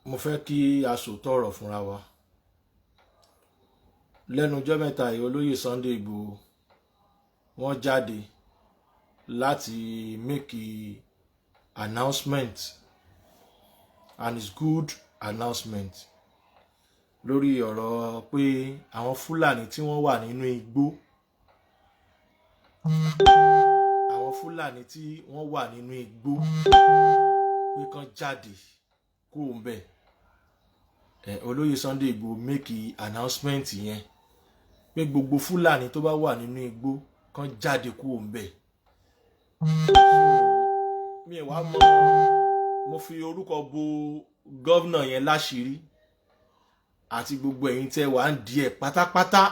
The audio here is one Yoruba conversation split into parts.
Mo fẹ́ kí a sòótọ́ ọ̀rọ̀ fúnra wa. Lẹ́nu ọjọ́ mẹ́ta yìí, olóyè Sunday Igboho wọ́n jáde láti make announcement, and it's good announcement, lórí ọ̀rọ̀ pé àwọn Fúlàní tí wọ́n wà nínú igbó, àwọn Fúlàní tí wọ́n wà nínú igbó, pé kán jáde kúrò ńbẹ̀. Ẹ olóyè Sunday Igboho make announcement yẹn pé gbogbo Fúlàní tó bá wà nínú igbó, kán jáde kúrò ńbẹ̀. Mi ò wá mọ̀, mo fi orúkọ bo governor yẹn láṣìírí àti gbogbo ẹ̀yin tẹ́ wà ń di ẹ̀ pátápátá.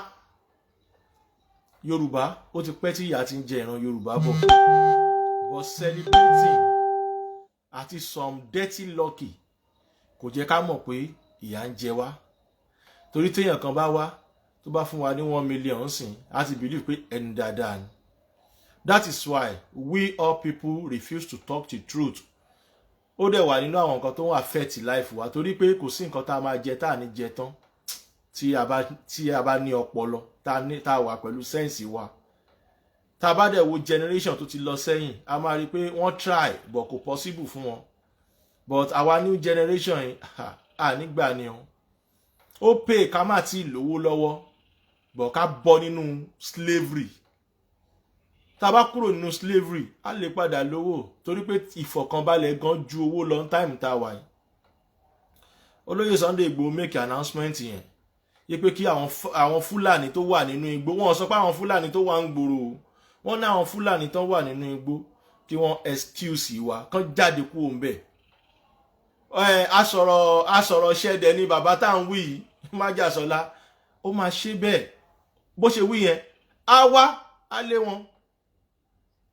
Yorùbá, ó ti pẹ́ tí ìyà ti ń jẹ ìran Yorùbá bọ̀, but celebrating àti some dirty lucky kò jẹ́ ká mọ̀ pé ìyà ń jẹ wá, torí téèyàn kan bá wá, tó bá fún wa ní 1 million sìn, á ti believe pé ẹni dáadáa ni. That is why we all people refuse to talk the truth. Ó dẹ̀ wà nínú àwọn nǹkan tó ń affect life wa, torí pé kò sí nǹkan tá a máa jẹ tá a ní jẹ tán. Tí a bá ní ọpọlọ, tá a wà pẹ̀lú sense wa, tá a bá dẹ̀ wo generation tó ti lọ sẹ́yìn, a máa rí i pé wọ́n try, but kò possible fún wọn. But àwa new generation yìí, à nígbà ni o. Ó pè ká má tí ì lówó lọ́wọ́, but ká bọ́ nínú slavery. Tá a bá kúrò nínú slavery, a lè padà lówó, torí pé ìfọ̀kànbalẹ̀ gan ju owó lọ time tá a wà yìí. Olóyè Sunday Igboho make announcement yẹn yí pé kí àwọn Fúlàní tó wà nínú igbó, wọ́n sọ pé àwọn Fúlàní tó wà ń gbòòrò, wọ́n ní àwọn Fúlàní tó wà nínú igbó, kí wọ́n excuse wa, kán jáde kúrò ńbẹ̀. Ẹ asọ̀rọ̀ asọ̀rọ̀ ṣẹ̀dẹ̀ ni bàbá tá à ń wí yìí, májàsọ́lá. Ó máa ṣe bẹ́ẹ̀ bó ṣe wí yẹn, á wá á lé wọn.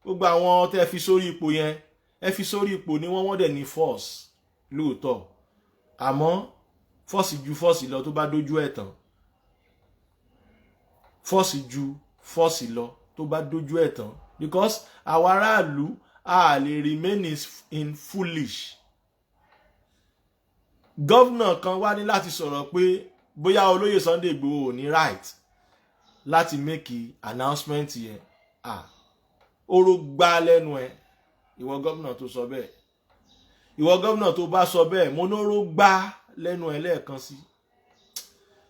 Gbogbo àwọn tẹ́ fi sórí ipò yẹn, ẹ fi sórí ipò ni wọ́n, wọ́n dẹ̀ ní force lóòótọ́, àmọ́ force ju force lọ tó bá dójú ẹ̀ tán. Force ju force lọ tó bá dójú ẹ̀ tán, because àwọn aráàlú a lè remain in foolish. Governor kan wá ní láti sọ̀rọ̀ pé bóyá olóyè Sunday Igboho ò ní right láti make announcement yẹn. Ah, oró gbá lẹ́nu ẹ̀, ìwọ gómìnà tó sọ bẹ́ẹ̀. Ìwọ gómìnà tó bá sọ bẹ́ẹ̀, mo ní oró gbá lẹ́nu ẹ̀ lẹ́ẹ̀kan sí.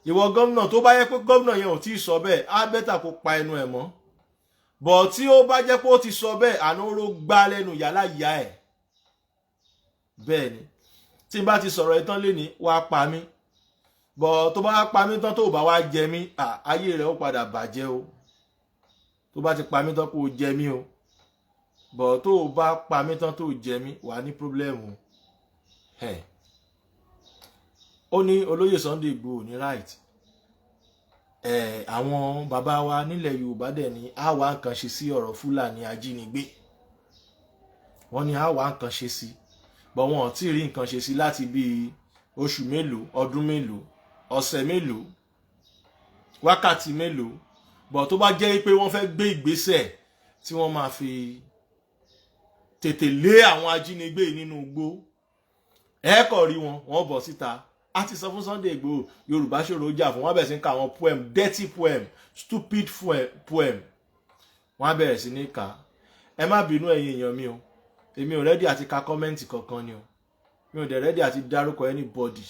Ìwọ gómìnà tó bá yẹ pé gómìnà yẹn ò tí ì sọ bẹ́ẹ̀, á better kó pa ẹnu ẹ̀ mọ́ bọ̀. Tí ó bá jẹ́ pé ó ti sọ bẹ́ẹ̀, àná oró gbá lẹ́nu yàrá ìyá ẹ̀. Bẹ́ẹ̀ ni, tí n bá ti sọ̀rọ̀ ẹ̀ tán lé ní, wàá pa mí bọ̀. Tó bá pa mí tán, tó bá wá jẹ mí, ayé rẹ̀ ó padà bàjẹ́ o. Tó bá ti pa mí tán, kó o jẹ mí o bọ̀. Tó o bá pa mí tán, tó o jẹ mí, wàá ní problem ẹ̀. Ó ní olóyè Sunday Igboho ní right ẹ̀. Àwọn bàbá wa nílẹ̀ Yorùbá dẹ̀ ní á wá nǹkan ṣe sí ọ̀rọ̀ Fúlàní ajínigbé. Wọ́n ní á wá nǹkan ṣe sí, bọ̀ wọn ò tí ì rí nǹkan ṣe sí láti bíi oṣù mélòó, ọdún mélòó, ọ̀sẹ̀ mélòó, wákàtí mélòó. Bọ̀ tó bá jẹ́ pé wọ́n fẹ́ gbé ìgbésẹ̀ tí wọ́n máa fi tètè lé àwọn ajínigbé nínú igbó, ẹ kọ̀ rí wọn, wọ́n bọ̀ síta. A ti sọ fún Sunday Igboho, Yorùbá ṣòro jà fún. Wọn bẹ̀rẹ̀ sí ní ka àwọn poem, dirty poem, stupid poem, wọ́n á bẹ̀rẹ̀ sí ní kà. Ẹ má bínú, ẹ̀yin èèyàn mi o, èmi ò ready àti ka comment kankan ni o. Mi ò dẹ̀ ready àti dárúkọ anybody.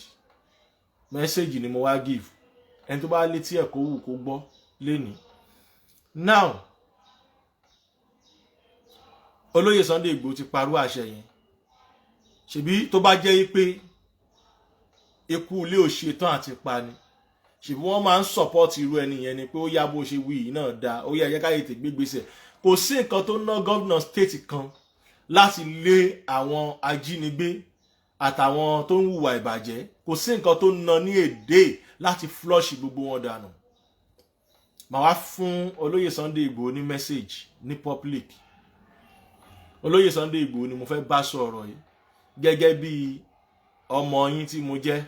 Message ni mo wá give. Ẹni tó bá létí ẹ̀ kó wù kó gbọ́ lénìí. Now, olóyè Sunday Igboho ti parú àṣẹ yẹn. Ṣebí tó bá jẹ́ pé ikú ilé ò ṣetán àti pa ni, ṣèbí wọ́n máa ń support irú ẹni yẹn ni pé ó yá, bó ṣe wí yìí náà dáa, ó yá, ẹ̀yẹ́ káyé tè gbégbèsè. Kò sí nǹkan tó ná gómìnà state kan láti lé àwọn ajínigbé àtàwọn tó ń hùwà ìbàjẹ́. Kò sí nǹkan tó ná ní èdè láti flush gbogbo wọn dànù. Màá wá fún olóyè Sunday Igboho ní message ní public. Olóyè Sunday Igboho ni mo fẹ́ bá sọ̀rọ̀ yìí, gẹ́gẹ́ bí ọmọ yín tí mo jẹ́,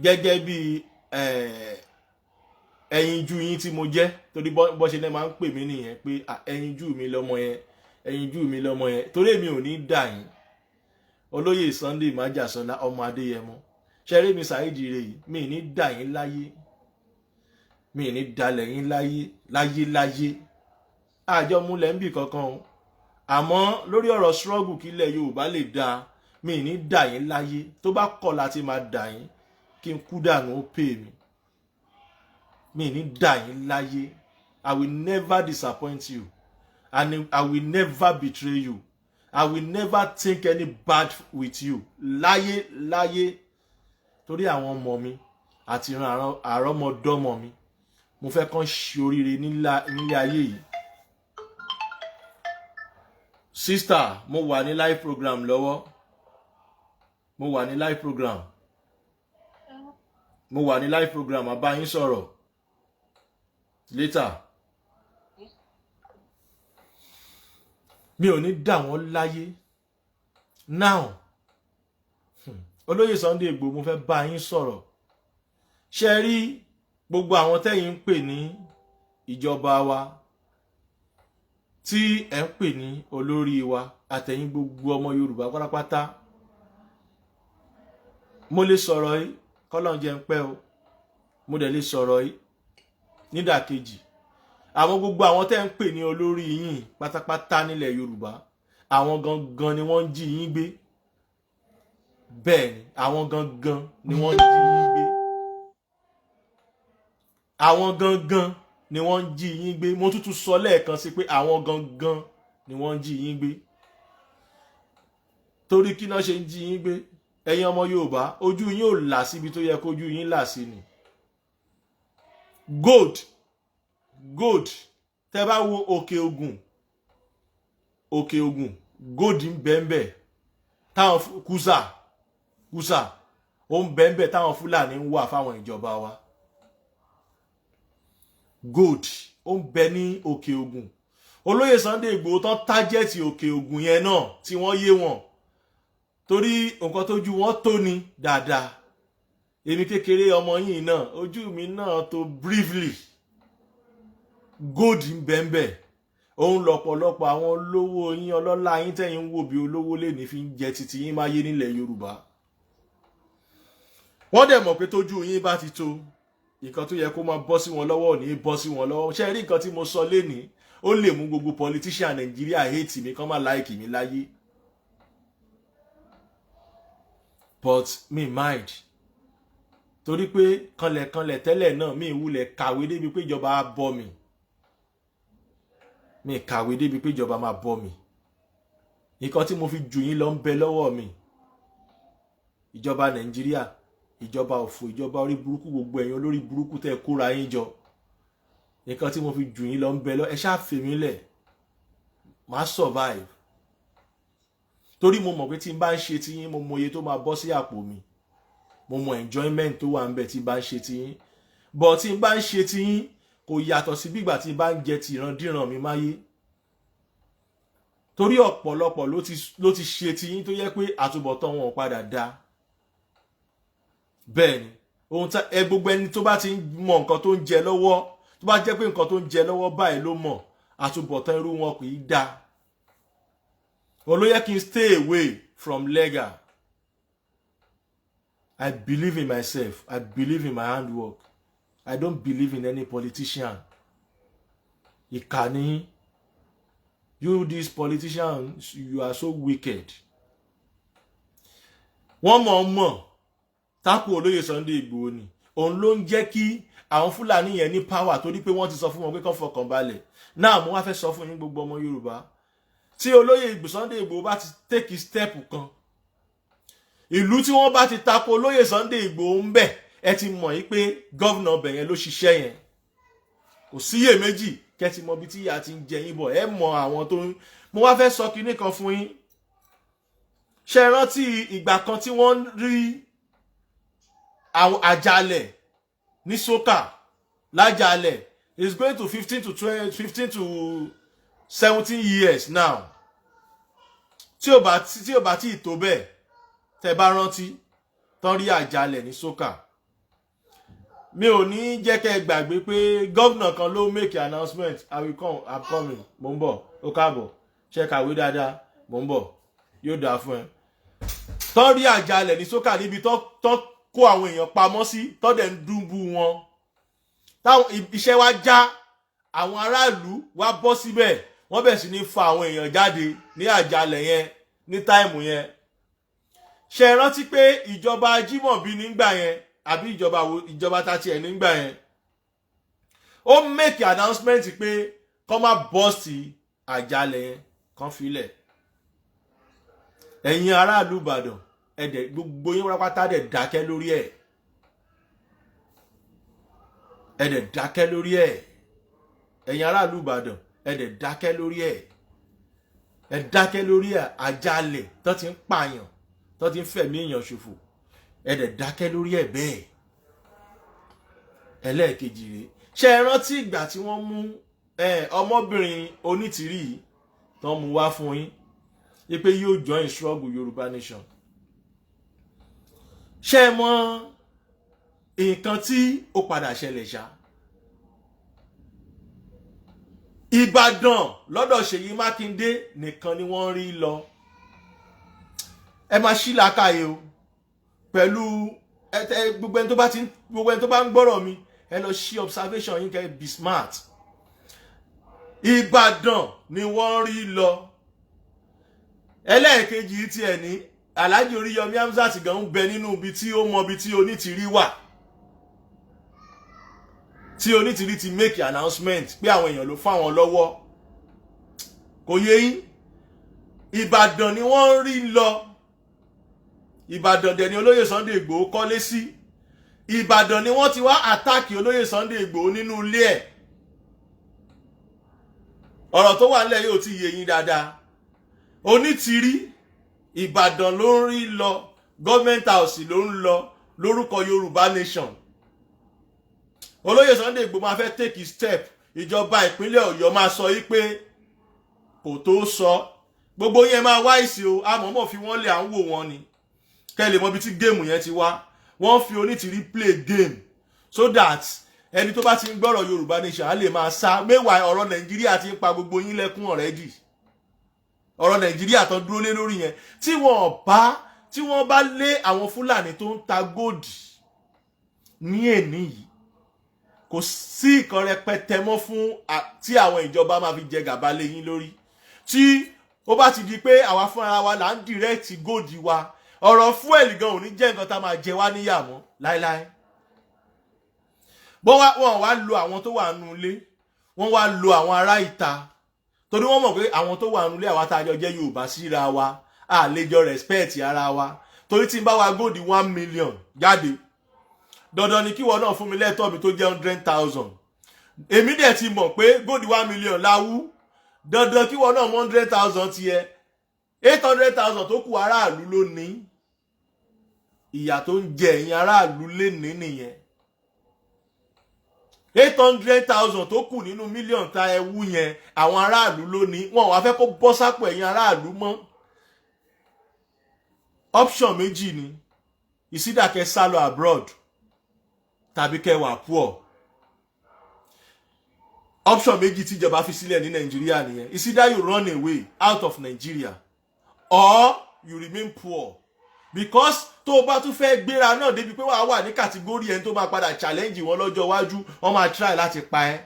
gẹ́gẹ́ bí ẹyinjú yín tí mo jẹ́, torí bọ́ ṣe lẹ́ máa ń pè mí nìyẹn pé ẹyinjú mi lọ́mọ yẹn, ẹyinjú mi lọ́mọ yẹn, torí èmi ò ní dà yín. Olóyè Sunday Májàsọ́lá ọmọ Adéyẹmọ, ṣeré mi Saheed Ire yìí, mi ní dà yín láyé, mi ní dalẹ̀ yín láyé láyé láyé. Àjọ múlẹ̀ ń bì kankan o, àmọ́ lórí ọ̀rọ̀ struggle kílẹ̀ Yorùbá lè dáa, mi ní dà yín láyé. Tó bá kọ̀ láti máa dà yín, kí n kú dànù, ó pè mí. Mi ní dà yín láyé. I will never disappoint you and I will never betray you. I will never think any bad with you láyé láyé, torí àwọn ọmọ mi àti ìran àrọ́mọdọ́mọ mi, mo fẹ́ kàn ṣe oríire nílé ayé yìí. Sister, mo wà ní live program lọ́wọ́. Mo wà ní live program, mo wà ní live program. Àbá yín sọ̀rọ̀ later. Mi ò ní dà wọ́n láyé. Now, Olóyè Sunday Igboho, mo fẹ́ bá yín sọ̀rọ̀. Ṣe rí gbogbo àwọn tẹ́yìn ń pè ní ìjọba wa, tí ẹ̀ ń pè ní olórí wa, àtẹ̀yìn gbogbo ọmọ Yorùbá pátápátá, mo lè sọ̀rọ̀ yìí, kọ́lọ́n jẹ́ ń pẹ́ o, mo dẹ̀ lè sọ̀rọ̀ yìí nídàkejì. Àwọn gbogbo àwọn tẹ́ ń pè ní olórí yín pátápátá nílẹ̀ Yorùbá, àwọn gangan ni wọ́n ń jí yín gbé. Bẹ́ẹ̀ ni, àwọn gangan ni wọ́n ń jí yín gbé. Àwọn gangan ni wọ́n ń jí yín gbé. Mo tútù sọ lẹ́ẹ̀kan sí pé àwọn gangan ni wọ́n ń jí yín gbé. Torí kí náà ṣe ń jí yín gbé? Ẹ̀yin ọmọ Yorùbá, ojú yín ò là síbi tó yẹ kójú yín là sí ni. Gold, gold, tẹ́ bá wo Òkè Ògùn, Òkè Ògùn, gold ń bẹ́ẹ̀ táwọn kúsà kúsà ó ń bẹ́ẹ̀ táwọn Fúlàní ń wà fáwọn ìjọba wa. Gold ó ń bẹ ní Òkè Ògùn. Olóyè Sunday Igboho tán target Òkè Ògùn yẹn náà tí wọ́n yé wọn, torí nǹkan tójú wọn tó ni dáadáa. Èmi kékeré ọmọ yìí náà, ojú mi náà tó briefly. Gold ń bẹ́ẹ̀ òun lọ́pọ̀lọpọ̀ àwọn olówó yín, ọlọ́lá yín tẹ̀yìn ń wò bí olówó lè ní fi ń jẹ títí yín máyé nílẹ̀ Yorùbá. Wọ́n dẹ̀ mọ̀ pé tójú yín bá ti tó, nǹkan tó yẹ kó máa bọ́ sí wọn lọ́wọ́ ò ní bọ́ sí wọn lọ́wọ́. Ṣé rí nǹkan tí mo sọ lénìí, ó lè mú gbogbo politician Nàìjíríà hate mi, kán má like mi láyé, but me mind, torí pé kanlẹ̀kanlẹ̀ tẹ́lẹ̀ náà, mi ìwúlẹ̀ kàwé débi pé ìjọba á bọ́ mi. Mi kàwé débi pé ìjọba máa bọ́ mi. Nǹkan tí mo fi jù yín lọ ń bẹ lọ́wọ́ mi. Ìjọba Nàìjíríà, ìjọba òfò, ìjọba orí burúkú, gbogbo ẹ̀yin olórí burúkú tẹ́ ẹ kóra yín jọ, nǹkan tí mo fi jù yín lọ ń bẹ lọ. Ẹ ṣáà fèmí lẹ̀, màá survive, torí mo mọ̀ pé tí n bá ń ṣe tiyín, mo mọ iye tó máa bọ́ sí àpò mi. Mo mọ enjoyment tó wà ń bẹ tí n bá ń ṣe tiyín. But tí n bá ń ṣe tiyín, kò yàtọ̀ sí bígbà tí n bá ń jẹ tìrandíran mi máyé, torí ọ̀pọ̀lọpọ̀ ló ti ṣe tiyín tó yẹ pé àtúbọ̀tán wọn ò padà dáa. Bẹ́ẹ̀ ni, ohun tá ẹ gbogbo ẹni tó bá ti ń mọ nǹkan tó ń jẹ lọ́wọ́, tó bá jẹ́ pé nǹkan tó ń jẹ lọ́wọ́ báyìí ló mọ̀, àtúbọ̀tán irú wọn kì í dáa. Òun ló yẹ kí n stay away from legal. I believe in myself. I believe in my handwork. I don't believe in any politician. Ìkà ni you, these politicians, you are so wicked. Wọ́n mọ̀ ọ́n mọ̀ tákù Olóyè Sunday Igboho ni. Òun ló ń jẹ́ kí àwọn Fúlàní yẹn ní power, torí pé wọ́n ti sọ fún wọn pé kán fọkàn balẹ̀. Náà mo wá fẹ́ sọ fún yín, gbogbo ọmọ Yorùbá, tí Olóyè Sunday Igboho bá ti take step kan, ìlú tí wọ́n bá ti tako Olóyè Sunday Igboho ń bẹ̀, ẹ ti mọ̀ yín pé governor bẹ̀ yẹn ló ṣiṣẹ́ yẹn. Kò síyèméjì. Kẹ́ ti mọ ibi tí ìyà ti ń jẹ yín bọ̀, ẹ mọ àwọn tó ń. Mo wá fẹ́ sọ kinní kan fún yín. Ṣe rántí ìgbà kan tí wọ́n rí àwọn àjàlẹ̀ ní Sókà lájàlẹ̀? Is going to 15 to 20, 15 to 17 years now, tí ò bá tí ì tó bẹ́ẹ̀. Tẹ́ bá rántí tán rí àjàlẹ̀ ní Sókà, mi ò ní jẹ́ kẹ́ ẹ gbàgbé pé gómìnà kan ló make announcement. I will come, I'm coming, mo ń bọ̀. Ó káàbọ̀, ṣe kàwé dáadáa, mo ń bọ̀, yóò dáa fún ẹ. Tán rí àjálẹ̀ ní sókà níbi tán kó àwọn èèyàn pamọ́ sí, tán dẹ̀ ń dúnbú wọn, táwọn iṣẹ́ wa já, àwọn aráàlú wá bọ́ síbẹ̀, wọ́n bẹ̀ sí ní fa àwọn èèyàn jáde ní àjálẹ̀ yẹn ní time yẹn. Ṣe rántí pé ìjọba Ajímọ̀bí nígbà yẹn, àbí ìjọba wo, ìjọba tá tiẹ̀ nígbà yẹn, ó make announcement pé kọ́ má burst àjálẹ̀ yẹn, kán filẹ̀. Ẹ̀yin aráàlú Ìbàdàn, ẹ̀dẹ̀ gbogbo yín pátápátá dẹ̀ dákẹ́ lórí ẹ̀, ẹ̀dẹ̀ dákẹ́ lórí ẹ̀. Ẹ̀yin aráàlú Ìbàdàn, ẹ̀dẹ̀ dákẹ́ lórí ẹ̀, ẹ̀ dákẹ́ lórí ẹ̀. Àjálẹ̀ tó ti ń pààyàn, tó ti ń fẹ̀mí èèyàn ṣòfò, ẹ̀dẹ̀ dákẹ́ lórí ẹ̀ bẹ́ẹ̀. Ẹlẹ́ẹ̀kejì rèé. Ṣe é rántí ìgbà tí wọ́n mú ọmọbìnrin Onítìrí yìí, tán mú wá fún yín wípé yóò join struggle Yorùbá Nation? Ṣe é mọ̀ nǹkan tí ó padà ṣẹlẹ̀ ṣá? Ìbàdàn lọ́dọ̀ Ṣèyí Mákindé nìkan ni wọ́n rí lọ. Ẹ máa ṣí làákàyè o pẹ̀lú gbogbo ẹni tó bá ti gbogbo ẹni tó bá ń gbọ́rọ̀ mi, ẹ lọ ṣí observation yín, kẹ́ be smart. Ìbàdàn ni wọ́n rí lọ. Ẹlẹ́ẹ̀kejì tiẹ̀ ní Alhaji Oríyọmí Hamzat gan ń bẹ nínú ibi tí ó mọ ibi tí Onítìrí wà, tí Onítìrí ti make announcement pé àwọn èèyàn ló fáwọn lọ́wọ́. Kò yé yín? Ìbàdàn ni wọ́n rí lọ. Ìbàdàn dẹ̀ ni olóyè Sunday Ìgbòho kọ́lé sí. Ìbàdàn ni wọ́n ti wá attack olóyè Sunday Ìgbòho nínú ilé ẹ̀. Ọ̀rọ̀ tó wà nílẹ̀ yóò ti yé yín dáadáa. Onítìrí, Ìbàdàn ló ń rí lọ, government house ló ń lọ lórúkọ Yorùbá Nation. Olóyè Sunday Ìgbòho máa fẹ́ take a step, ìjọba ìpínlẹ̀ Ọ̀yọ́ máa sọ yí pé kò tó sọ. Gbogbo yẹn máa wá ìsì o, àmọ́mọ́ fi wọ́n lé, à ń wò wọ́n ni, kẹ́ lè mọ ibi tí game yẹn ti wá. Wọ́n fi Onítìrí play game so that ẹni tó bá ti ń gbọ́rọ̀ Yorùbá Nation á lè máa sá mẹ́wàá. Ọ̀rọ̀ Nàìjíríà ti ń pa gbogbo yín lẹ́kún already. Ọ̀rọ̀ Nàìjíríà tó dúró lé lórí yẹn, tí wọ́n bá lé àwọn Fúlàní tó ń ta gold ní èní yìí, kò sí ìkan rẹpẹtẹ mọ́ fún tí àwọn ìjọba máa fi jẹ gàba lé yín lórí. Tí ó bá ti di pé àwa fúnra wa là ń direct gold wa, ọ̀rọ̀ fuel gan ò ní jẹ́ nǹkan tá máa jẹ wá níyà mọ́ láéláé. Bọ́n wá, wọ́n wá lo àwọn tó wà nù ilé, wọ́n wá lo àwọn ará ìta, torí wọ́n mọ̀ pé àwọn tó wà nù ilé, àwa tá a jọ jẹ́ Yorùbá síra wa, a lè jọ respect ara wa. Torí tí n bá wa gold 1 million jáde, dandan ni kí wọ́n náà fún mi lẹ́tọ̀ọ́ mi tó jẹ́ 100,000. Èmi dẹ̀ ti mọ̀ pé gold 1 million láwú, dandan kí wọ́n náà mú 100,000 tiẹ̀. 800,000 tó kù, aráàlú ló ní. Ìyà tó ń jẹ ẹ̀yin aráàlú lé ní nìyẹn. 800,000 tó kù nínú mílíọ̀nù ta ẹwú yẹn, àwọn aráàlú ló ní. Wọn wá fẹ́ kó bọ́ sápò ẹ̀yin aráàlú mọ́. Option méjì ni: ìsídà kẹ́ sá lọ abroad tàbí kẹ́ wà poor. Option méjì tíjọba fi sílẹ̀ ní Nàìjíríà nìyẹn. It's either you run away out of Nigeria or you remain poor, because tó o bá tún fẹ́ gbéra náà débi pé wàá wà ní category ẹni tó máa padà challenge wọn lọ́jọ́ iwájú, wọ́n máa try láti pa ẹ́,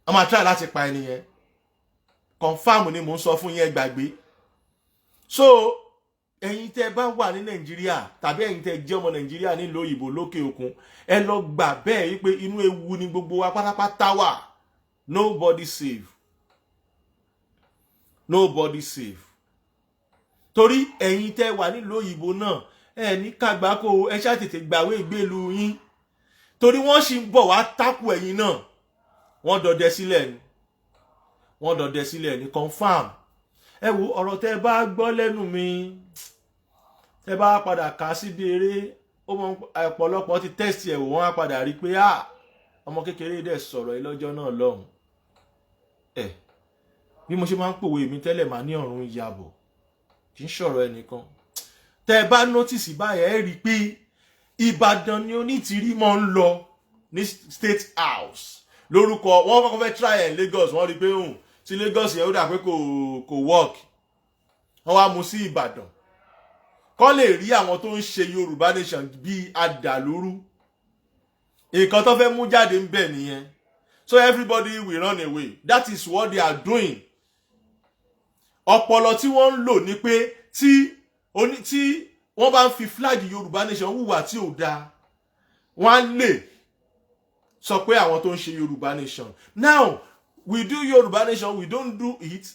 wọ́n máa try láti pa ẹ́ nìyẹn. Confam ni mò ń sọ fún yín, ẹ gbàgbé. So ẹ̀yin tẹ́ bá wà ní Nàìjíríà tàbí ẹ̀yin tẹ́ jẹ́ ọmọ Nàìjíríà nílùú òyìnbó, lókè òkun, ẹ lọ gbà bẹ́ẹ̀ wípé inú ewu ni gbogbo wa pátápátá wà. Nobody safe, nobody safe. Torí ẹ̀yin tẹ́ wà nílùú òyìnbó náà, ẹ ní kàgbákò, ẹ ṣáà tètè gbàwé ìgbélú yín, torí wọ́n sì ń bọ̀ wá tákù ẹ̀yin náà. Wọ́n dọdẹ sílẹ̀ ni, wọ́n dọdẹ sílẹ̀ ni, confam. Ẹ wo ọ̀rọ̀ tẹ́ bá gbọ́ lẹ́nu mi, tẹ́ bá padà kà á síbi eré, ó mọ ọ̀pọ̀lọpọ̀ ti test ẹ̀ wò, wọ́n á padà rí i pé ah, ọmọ kékeré dẹ̀ sọ̀rọ̀ yìí lọ́jọ́ náà lọ́hùn. Ẹ̀ bí mo ṣe máa ń pòwe mi tẹ́lẹ̀, máa ní ọ̀run yàbọ̀, kì í ṣọ̀rọ̀ ẹnìkan. Tẹ́ ẹ bá notice báyẹn, ẹ rí i pé Ìbàdàn ni Onítìrí máa ń lọ ní State House lórúkọ. Wọ́n kọ́kọ́ fẹ́ try ẹ̀ Lagos, wọ́n rí i pé tí Lagos yẹn, ó dà pé kò work, wọ́n wá mú sí Ìbàdàn. Kọ́ lè rí àwọn tó ń ṣe Yorùbá Nation bíi adàlúrú. Nǹkan tó fẹ́ mú jáde ń bẹ̀ nìyẹn. So everybody will run away. That is what they are doing. Ọpọlọ tí wọ́n ń lò ní pé tí wọ́n bá ń fi flag Yorùbá Nation hùwà tí ò dáa, wọ́n á lè sọ pé àwọn tó ń ṣe Yorùbá Nation. Now we do Yorùbá Nation, we don't do it.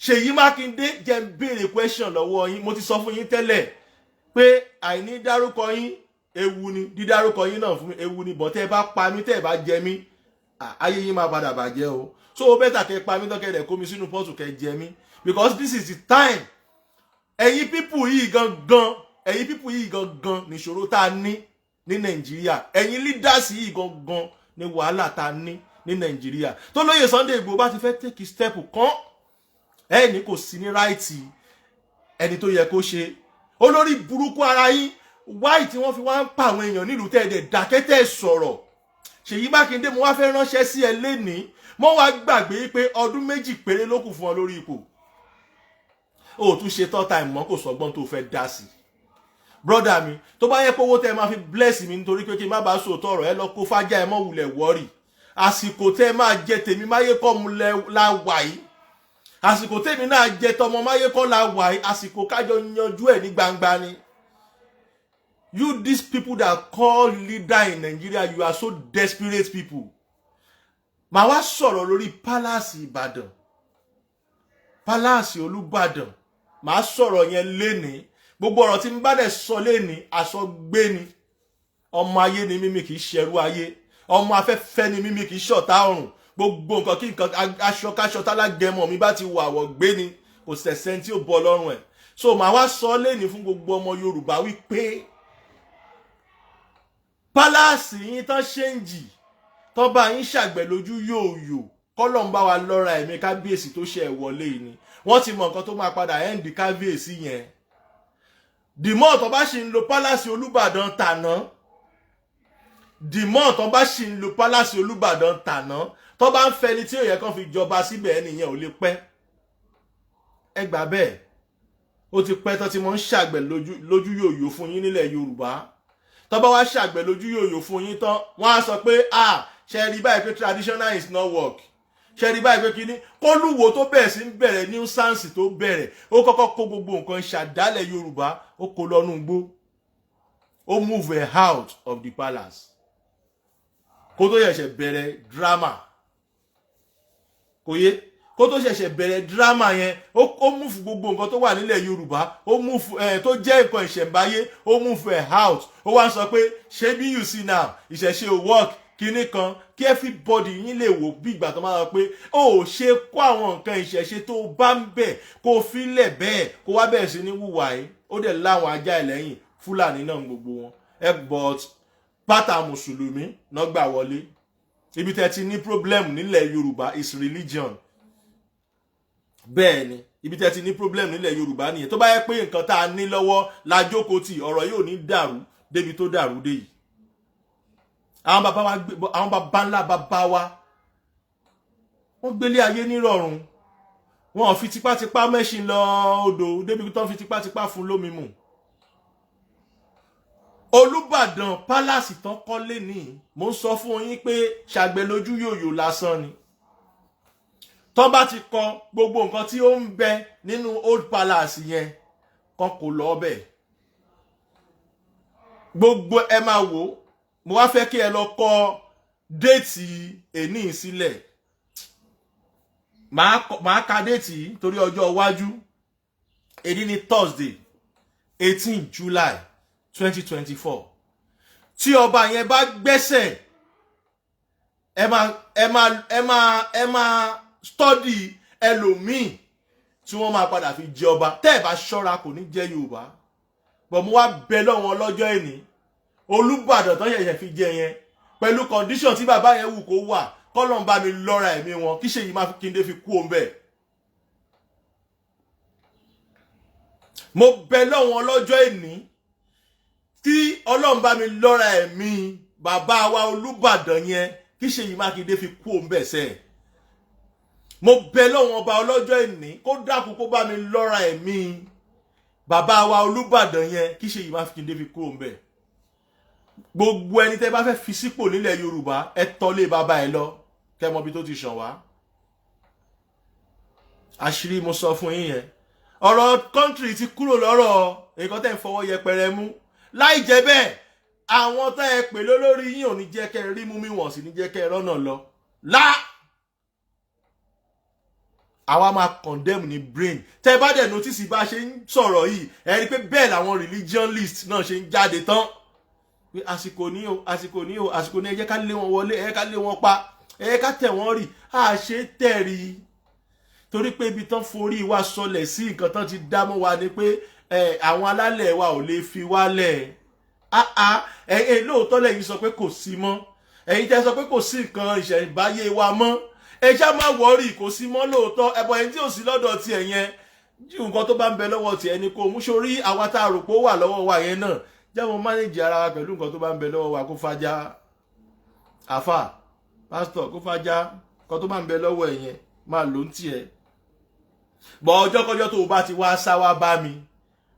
Ṣèyí Mákindé, jẹ́ ń béèrè question lọ́wọ́ yín. Mo ti sọ fún yín tẹ́lẹ̀ pé àìní dárúkọ yín ewu ni, dídárúkọ yín náà fún mi ewu ni. Bọ̀ tẹ́ ẹ bá pa mí, tẹ́ ẹ bá jẹ mí, ayé yín máa padà bàjẹ́ o. So ó better kẹ́ pa mí tán, kẹ́ dẹ̀ kó mi sínú pot, kẹ́ jẹ mí, because this is the time. Ẹ̀yin people yìí gangan, ẹ̀yin people yìí gangan nìṣòro tá a ní ní Nàìjíríà. Ẹ̀yin leaders yìí gangan ní wàhálà tá a ní ní Nàìjíríà. Tó lóye Sunday Igboho bá ti fẹ́ take step kan, ẹ ní kò sí ní right ẹni tó yẹ kó ṣe. Olórí burúkú ara yín, wáì tí wọ́n fi wá ń pa àwọn èèyàn nílùú tẹ́ ẹ̀ dẹ̀ dákẹ́tẹ́ sọ̀rọ̀. Ṣèyí Mákindé, mo wá fẹ́ ránṣẹ́ sí ẹ lénìí. Mo wá gbàgbé pé ọdún 2 péré ló kù fún ọ lórí ipò. O ò tún ṣe third time mọ́, kò sọgbọ́n tó fẹ́ dá sí. Brother mi, tó bá yẹ pé owó tẹ́ ẹ máa fi bless mi nítorí pé kí n má bàa sòótọ́ ọ̀rọ̀, ẹ lọ kó fájà, ẹ mọ́ wulẹ̀ worry. Àsìkò tẹ́ ẹ máa jẹ tèmi máyé kọ́ mu la wà yìí. Àsìkò tèmi náà jẹ tọmọ máyé kọ́ la wà yìí. Àsìkò kájọ yanjú ẹ̀ ní gbangba ni. You, these people that call leader in Nigeria, you are so desperate people. Màá wá sọ̀rọ̀ lórí palace Ìbàdàn, palace Olúbàdàn. Màá sọ̀rọ̀ yẹn lénìí. Gbogbo ọ̀rọ̀ tí n bá dẹ̀ sọ lénìí, àsọgbé ni. Ọmọ ayé ni mímí, kì í ṣẹrú ayé. Ọmọ afẹ́fẹ́ ni mímí, kì í ṣọ̀tá ọ̀run. Gbogbo nǹkan kí nǹkan, aṣọ káṣọ tálágẹmọ mi bá ti wà àwọ̀ gbé ni, kò sẹ̀sẹ̀ tí ó bọ́ lọ́rùn ẹ̀. So màá wá sọ lénìí fún gbogbo ọmọ Yorùbá wípé palace yín tán change, tán bá yín ṣàgbẹ̀ lójú yòòyò, kọ́lọ̀ ń bá wa lọ́ra ẹ̀mí kábíyèsí tó ṣe ẹ̀ wọlé yìí ni. Wọ́n ti mọ nǹkan tó máa padà end kábíyèsí yẹn. Dìmọ́ tó bá ṣì ń lo palace Olúbàdàn tàná, dìmọ́ tó bá ṣì ń lo palace Olúbàdàn tàná, tó bá ń fẹni tí òye kan fi jọba síbẹ̀, ẹnìyẹn ò lè pẹ́. Ẹ gbà bẹ́ẹ̀, ó ti pẹ́ tó ti mọ̀ ń ṣàgbẹ̀ lójú yòòyò fún yín nílẹ̀ Yorùbá. Tó bá wá ṣàgbẹ̀ lójú yòòyò fún yín tán, wọ́n á sọ pé, ah, ṣe rí báyìí pé traditional is not work? Ṣe rí báyìí pé kíní kólúwo tó bẹ̀rẹ̀ sí ń bẹ̀rẹ̀ nuisance tó bẹ̀rẹ̀, ó kọ́kọ́ kó gbogbo nǹkan ṣàdálẹ̀ Yorùbá, ó kó lọ́nú igbó, ó move her out of the palace kó tó ṣẹ̀ṣẹ̀ bẹ̀rẹ̀ drama. Kò yé, kó tó ṣẹ̀ṣẹ̀ bẹ̀rẹ̀ drama yẹn, ó move gbogbo nǹkan tó wà nílẹ̀ Yorùbá, ó move ẹ̀ tó jẹ́ nǹkan ìṣẹ̀ǹbáyé, ó move ẹ̀ out. Ó wá ń sọ pé, ṣé bí you see now, ìṣẹ̀ṣe ò work kinní kan, kí everybody yín lè wò bí ìgbà tó máa sọ pé ó ṣe kó àwọn nǹkan ìṣẹ̀ṣe tó bá ń bẹ̀, kó filẹ̀ bẹ́ẹ̀, kó wá bẹ̀rẹ̀ sí ní wùwà yìí. Ó dẹ̀ láwọn ajá ẹ̀ lẹ́yìn, Fúlàní náà gbogbo wọn ẹ, but pátá mùsùlùmí náà gbà wọlé. Ibi tẹ́ ti ní problem nílẹ̀ Yorùbá is religion. Bẹ́ẹ̀ ni, ibi tẹ́ ti ní problem nílẹ̀ Yorùbá nìyẹn. Tó bá yẹ pé nǹkan tá a ní lọ́wọ́ la jókòó tì, ọ̀rọ̀ yóò ní dàrú débi tó dàrú dé yìí. Àwọn bàbá wa, àwọn bàbá ńlá bàbá wa, wọ́n gbélé ayé nírọ̀rùn. Wọn ò fi tipátipá mẹ́ṣin lọ odò débi tó ń fi tipátipá fún lómi mu. Olúbàdàn palace tán kọ́lé ní, mo ń sọ fún yín pé ṣàgbẹ̀ lójú yòyò lásán ni. Tán bá ti kọ gbogbo nǹkan tí ó ń bẹ nínú old palace yẹn kan, kò lọ bẹ̀ gbogbo ẹ máa wò ó. Mo wá fẹ́ kí ẹ lọ kọ date èní sílẹ̀. Màá ka date yìí torí ọjọ́ iwájú. Èní ní Thursday, 18 July 2024. Tí ọba yẹn bá gbẹ́sẹ̀, ẹ máa study ẹlòmíì tí wọ́n máa padà fi jẹ ọba. Tẹ́ ẹ bá ṣọ́ra, kò ní jẹ́ Yorùbá bọ̀. Mo wá bẹ lọ́wọ́n lọ́jọ́ ìní, Olúbàdàn tó ṣẹ̀ṣẹ̀ fi jẹ yẹn, pẹ̀lú condition tí bàbá yẹn wù kó wà, kọ́lọ́n bá mi lọ́ra ẹ̀mí wọn, kí Ṣèyí Mákindé fi kú òun bẹ́ẹ̀. Mo bẹ lọ́wọ́n lọ́jọ́ ìní, tí Ọlọ́run bá mi lọ́ra ẹ̀mí bàbá wa Olúbàdàn yẹn, kí Ṣèyí Mákindé fi kú òun bẹ́ẹ̀ sẹ́ẹ̀. Mo bẹ lọ́wọ́n ọba ọlọ́jọ́ ìní, kó dákun, kó bá mi lọ́ra ẹ̀mí. Bàbá wa Olúbàdàn yẹn, kí Ṣèyí Mákindé fi kúrò ńbẹ̀. Gbogbo ẹni tẹ́ bá fẹ́ fi sípò nílẹ̀ Yorùbá, ẹ tọ́lé bàbá ẹ lọ, kẹ́ mọ ibi tó ti ṣàn wá. Àṣírí mo sọ fún yín yẹn. Ọ̀rọ̀ country ti kúrò lọ́rọ̀ nǹkan tẹ́ ń fọwọ́ yẹpẹrẹ mú. Láì jẹ́ bẹ́ẹ̀, àwọn tẹ́ ẹ pè lólórí yín ò ní jẹ́ kẹ́ ẹ rí mú mi, wọ̀n sì ní jẹ́ kẹ́ ẹ rọ́nà lọ lá. Àwa máa condemn ní brain. Tẹ́ bá dẹ̀ notice bá ṣe ń sọ̀rọ̀ yìí, ẹ rí i pé bẹ́ẹ̀ làwọn religionist náà ṣe ń jáde tán pé àsìkò ní o, àsìkò ní o, àsìkò ní. Ẹ jẹ́ ká lé wọn wọlé, ẹ jẹ́ ká lé wọn pa, ẹ jẹ́ ká tẹ̀ wọ́n rì. Á ṣe tẹ̀rí torí pé ibi tán forí wa sọlẹ̀ sí, nǹkan tán ti dá mọ́ wa ni pé àwọn alálẹ̀ wa ò lè fi wálẹ̀. Ẹ ẹ lóòótọ́ lẹ́yìn sọ pé kò sí mọ́. Ẹ̀yin tẹ́ sọ pé kò sí nǹkan ìṣẹ̀ǹbáyé wa mọ́, ẹ ṣá má worry. Kò sí mọ́ lóòótọ́. Ẹ̀bọ̀ ẹni tí ò sí lọ́dọ̀ tiẹ̀ yẹn, nǹkan tó bá ń bẹ lọ́wọ́ tiẹ̀ ni kò mú sórí. Àwa tá a rò pé ó wà lọ́wọ́ wa yẹn náà, jẹ́ mo manage ara wa pẹ̀lú nǹkan tó bá ń bẹ lọ́wọ́ wa. Kó fàájà àfà, pásítọ̀, kó fàájà. Nǹkan tó bá ń bẹ lọ́wọ́ ẹ̀ yẹn, máa lò ń tiẹ̀ bọ̀. Ọjọ́kọjọ́ tó o bá ti wá sá wá bá mi,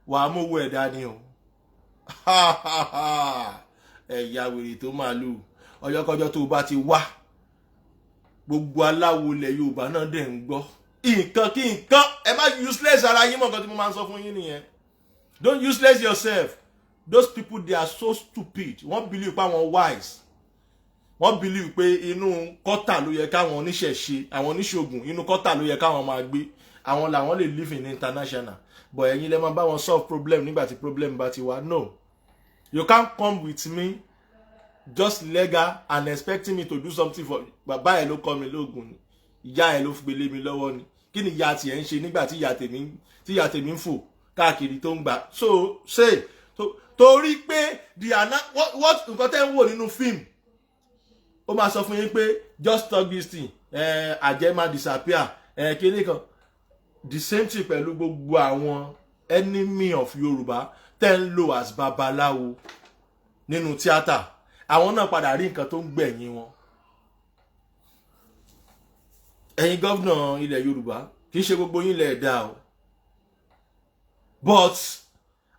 wàá mówó ẹ̀ dání o. Ẹ̀yà wèrè tó máa lù. Ọjọ́kọjọ́ tó o bá ti wá, gbogbo aláwo ilẹ̀ Yorùbá náà dẹ̀ ń gbọ́ nǹkan kí nǹkan. Ẹ má useless ara yín mọ̀. Nǹkan tí mo máa ń sọ fún yín nìyẹn. Don't useless yourself. Those people, they are so stupid. Wọ́n believe pé àwọn wise. Wọ́n believe pé inú kọ́tà ló yẹ káwọn oníṣẹ̀ṣe, àwọn oníṣògùn, inú kọ́tà ló yẹ káwọn máa gbé. Àwọn làwọn lè live in international, but ẹ̀yin lè máa bá wọn solve problem nígbà tí problem bá ti wá. No, you can't come with me just legal and expecting me to do something for. Bàbá ẹ̀ ló kọ́ mi lóògùn ni? Ìyá ẹ̀ ló fi gbélé mi lọ́wọ́ ni? Kí ni ìyá tiẹ̀ ń ṣe nígbà tí ìyá tèmi ń fò káàkiri tó ń gbà? So say torí pé the ana what nǹkan tẹ́ ń wò nínú fíìmù, ó máa sọ fún yín pé just talk this thing, àjẹ́ máa disappear, kíní kan. The same thing pẹ̀lú gbogbo àwọn enemy of Yorùbá tẹ́ ń lò as babaláwo nínú tíátà. Àwọn náà padà rí nǹkan tó ń gbẹ̀yìn wọn. Ẹ̀yin governor ilẹ̀ Yorùbá, kì í ṣe gbogbo yín lẹ̀ dá o, but